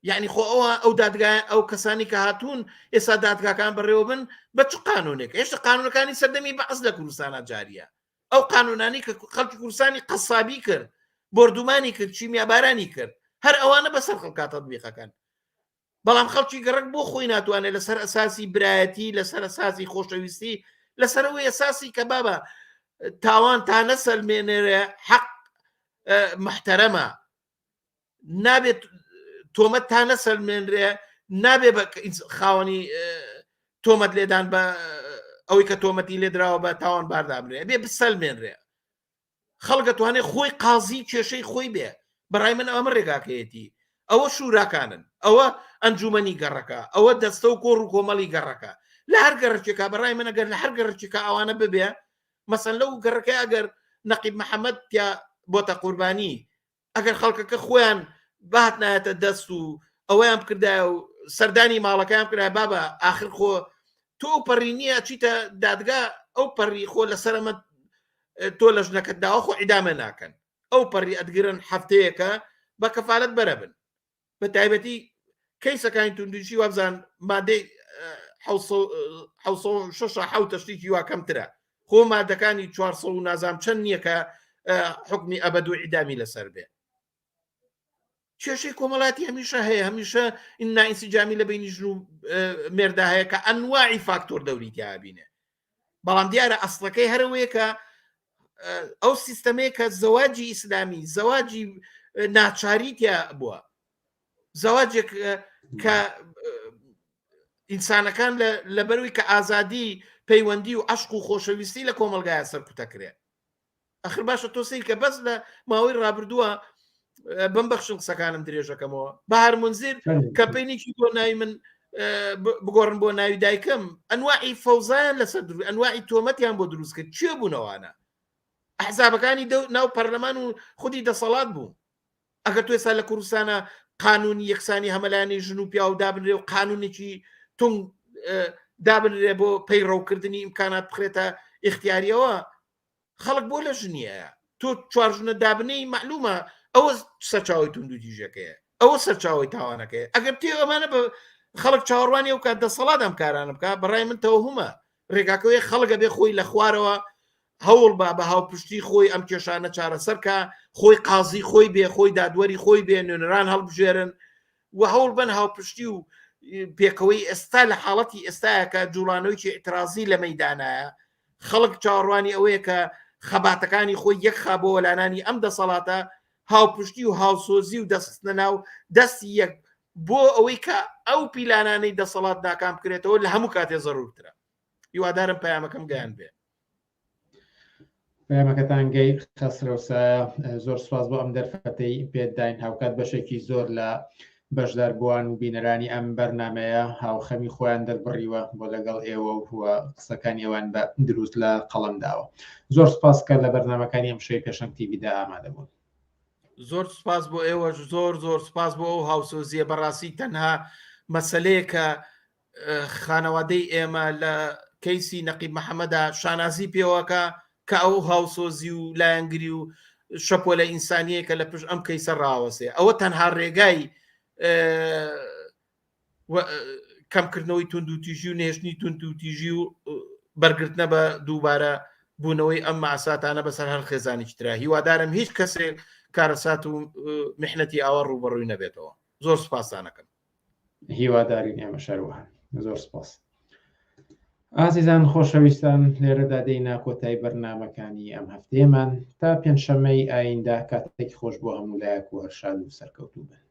یعنی خۆ ئەوە ئەو دادگای ئەو کەسانی کە هاتوون ئێستا دادگاکان بەڕێوە بن بە چ قانونێک هێشتا قانونەکانی سەردەمی بەعس لە کوردستانە جاریە ئەو قانونانی کە خەڵکی کوردستانی قەسابی کرد بۆردومانی کرد چیمیابارانی کرد هەر ئەوانە بەسەر خەڵکا تەطبیقەکەن بەڵام خەڵکی گەڕک بۆ خۆی ناتوانێت لەسەر ئەساسی برایەتی لەسەر ئەساسی خۆشەویستی لەسەرەوەی ئەساسی کە بابە تاوان تا نەسەلمێنێرێ حەق محتەرەمە نابێت تۆمەت تا نەسەلمێنرێ نابێ بە خاوەنی تۆمەت لێدان بە ئەوەی کە تۆمەتی لێدراوە بە تاوان باردابرێ بێ بسەلمێنرێ خەڵک دەتوانێت خۆی قازی کێشەی خۆی بێ بەڕای من ئەمە ڕێگاکەیەتی ئەوە شوراکانن ئەوە ئەنجومەنی گەڕەکە ئەوە دەستە و کۆڕ و کۆمەڵی گەڕەکە لە هەر گەڕەکێکا بەڕای من ئەگەر لە هەر گەڕەکێکا ئەوانە ببێ مەسەن لەو گەڕەکە ئەگەر نەقیب محەممەد تیا بۆتە قوربانی ئەگەر خەڵکەکە خۆیان بهاتنایەتە دەست و ئەوەیان بکردایە و سەردانی ماڵەکەیان بکرای بابە ئاخر خۆ تۆ ئەو پەڕی نییە چیتە دادگا ئەو پەڕی خۆ لەسەرمە تۆ لە ژنەکەت داوە خۆ ئیدامە ناکەن ئەو پەڕی ئەدگرن هەفتەیەکە بە کەفاالت بەرە بن بە تایبەتی کەیسەکانی توندوتیژی وابزان مادەی حوتە شتێکی وا کەمترە خۆ مادەکانی 400 و نازام چەند نییە کە حکمی ئەبەد و ئیدامی لەسەر بێ کێشەی کۆمەڵاتی هەمیشە هەیە هەمیشە نائینسیجامی لە بینی ژن و مێردا هەیە کە ئەنواعی فاکتۆر دەوری تیا بینێ بەڵام دیارە ئەسڵەکەی هەرەوەیە کە ئەو سیستەمەیە کە زەواجی ئیسلامی زەواجی ناچاری تیا بووە زەواجێک کە ئینسانەکان لەبەروی کە ئازادی پەیوەندی و عشق و خۆشەویستی لە کۆمەلگایە سەرکوتەکرێ ئەخر باشە تۆ سیر کە بەس لە ماوەی ڕابردووە بم بەخشن قسەکانم درێژەکەمەوە بەهار منزیر کە پێینێکی بۆ ناوی من بگۆڕن بۆ ناوی دایکم ئەنواعی فەوزایان لەسەر درو ئەنواعی تۆمەتیان بۆ دروست کرد چێ بوونەوانە ئەحزابەکانی ناو پەرلەمان و خودی دەسەڵات بوو ئەگەر تۆ ئێستا لە کوردستانە قانونی یەکسانی هەمەلانی ژن و پیاو دابنرێ و قانونێکی تونگ دابنرێ بۆ پەیڕەوکردنی ئیمکانات بخرێتە ئیختیاریەوە خەڵک بۆ لە ژنیە تۆ چوار ژنە دابنەی معلومە ئەوە سەرچاوی توندوتیژەکەیە ئەوە سەرچاوی تاوانەکەی ئەگەر تێ ئەمانە بە خەڵک چاوەڕوانی ئەو کات دەسەڵات ئەم کارانە بکە بەڕای من تەوهمە ڕێگاکەوەی خەڵکە بێ خۆی لە خوارەوە هەوڵ با بە هاوپشتی خۆی ئەم کێشانە چارەسەرکە خۆی قازی خۆی بێ خۆی دادوەری خۆی بێ نوێنەران هەڵبژێرن و هەوڵ بن هاوپشتی و پێکەوەی ئێستا لە حاڵەتی ئێستاە کە جوڵانەوەیکی ئیعترازی لە مەیدانایە خەڵک چاوەڕوانی ئەوەیە کە خەباتەکانی خۆی یەک خا بۆ وەلانانی ئەم دەسەڵاتە هاوپشتی و هاوسۆزی و دەستخستنە ناو دەستی یەک بۆ ئەوەی کە ئەو پیلانانەی دەسەڵات ناکام بکرێتەوە لە هەموو کاتێ زەرورترە هیوادارم پەیامەکەم گەیان بێ. پەیامەکەتان گەی خەسرەوسایە زۆر سپاس بۆ ئەم دەرفەتەی پێت داین هاوکات بەشێکی زۆر لە بەشداربووان و بینەرانی ئەم بەرنمەیە هاوخەمی خۆیان دەربڕیوە بۆ لەگەڵ ئێوە و قسەکانی ئەوان بە دروست لە قەڵەم داوە زۆر سپاس کە لە بەرنمەکانی ئەم شەوی پێشەنگ تیڤیدا ئامادە بوون. زۆر سپاس بۆ ئێوەش زۆر زۆر سپاس بۆ ئەو هاوسۆزیە بەڕاستی تەنها مەسلەیە کە خانەوادەی ئێمە لە کەیسی نەقیب محەممەدا شانازی پێوەکە کە ئەو هاوسۆزی و لایەنگری و شەپۆلە ئینسانیە کە لە پشت ئەم کەیسە ڕاوەسێ ئەوە تەنها ڕێگای کەمکردنەوەی توندوتیژی و نێشتنی توندوتیژی و بەرگرتنە بە دووبارە بوونەوەی ئەم ماساتانە بەسەر هەر خێزانێکی ترا. هیوادارم هیچ کەسێک کارەسات و محنەتی ئاوا ڕووبەڕووی نەبێتەوە. زۆر سپاستانەکەم. هیوادارین ئێمە شەروەها. زۆر سپاس. ئازیزان خۆشەویستان لێرەدا دێینە کۆتای بەرنامەکانی ئەم هەفتەیەمان تا پێنجشەممەی ئایندە کاتێکی خۆش بۆ هەموو لایەک و هەر شاد و سەرکەوتوو بن.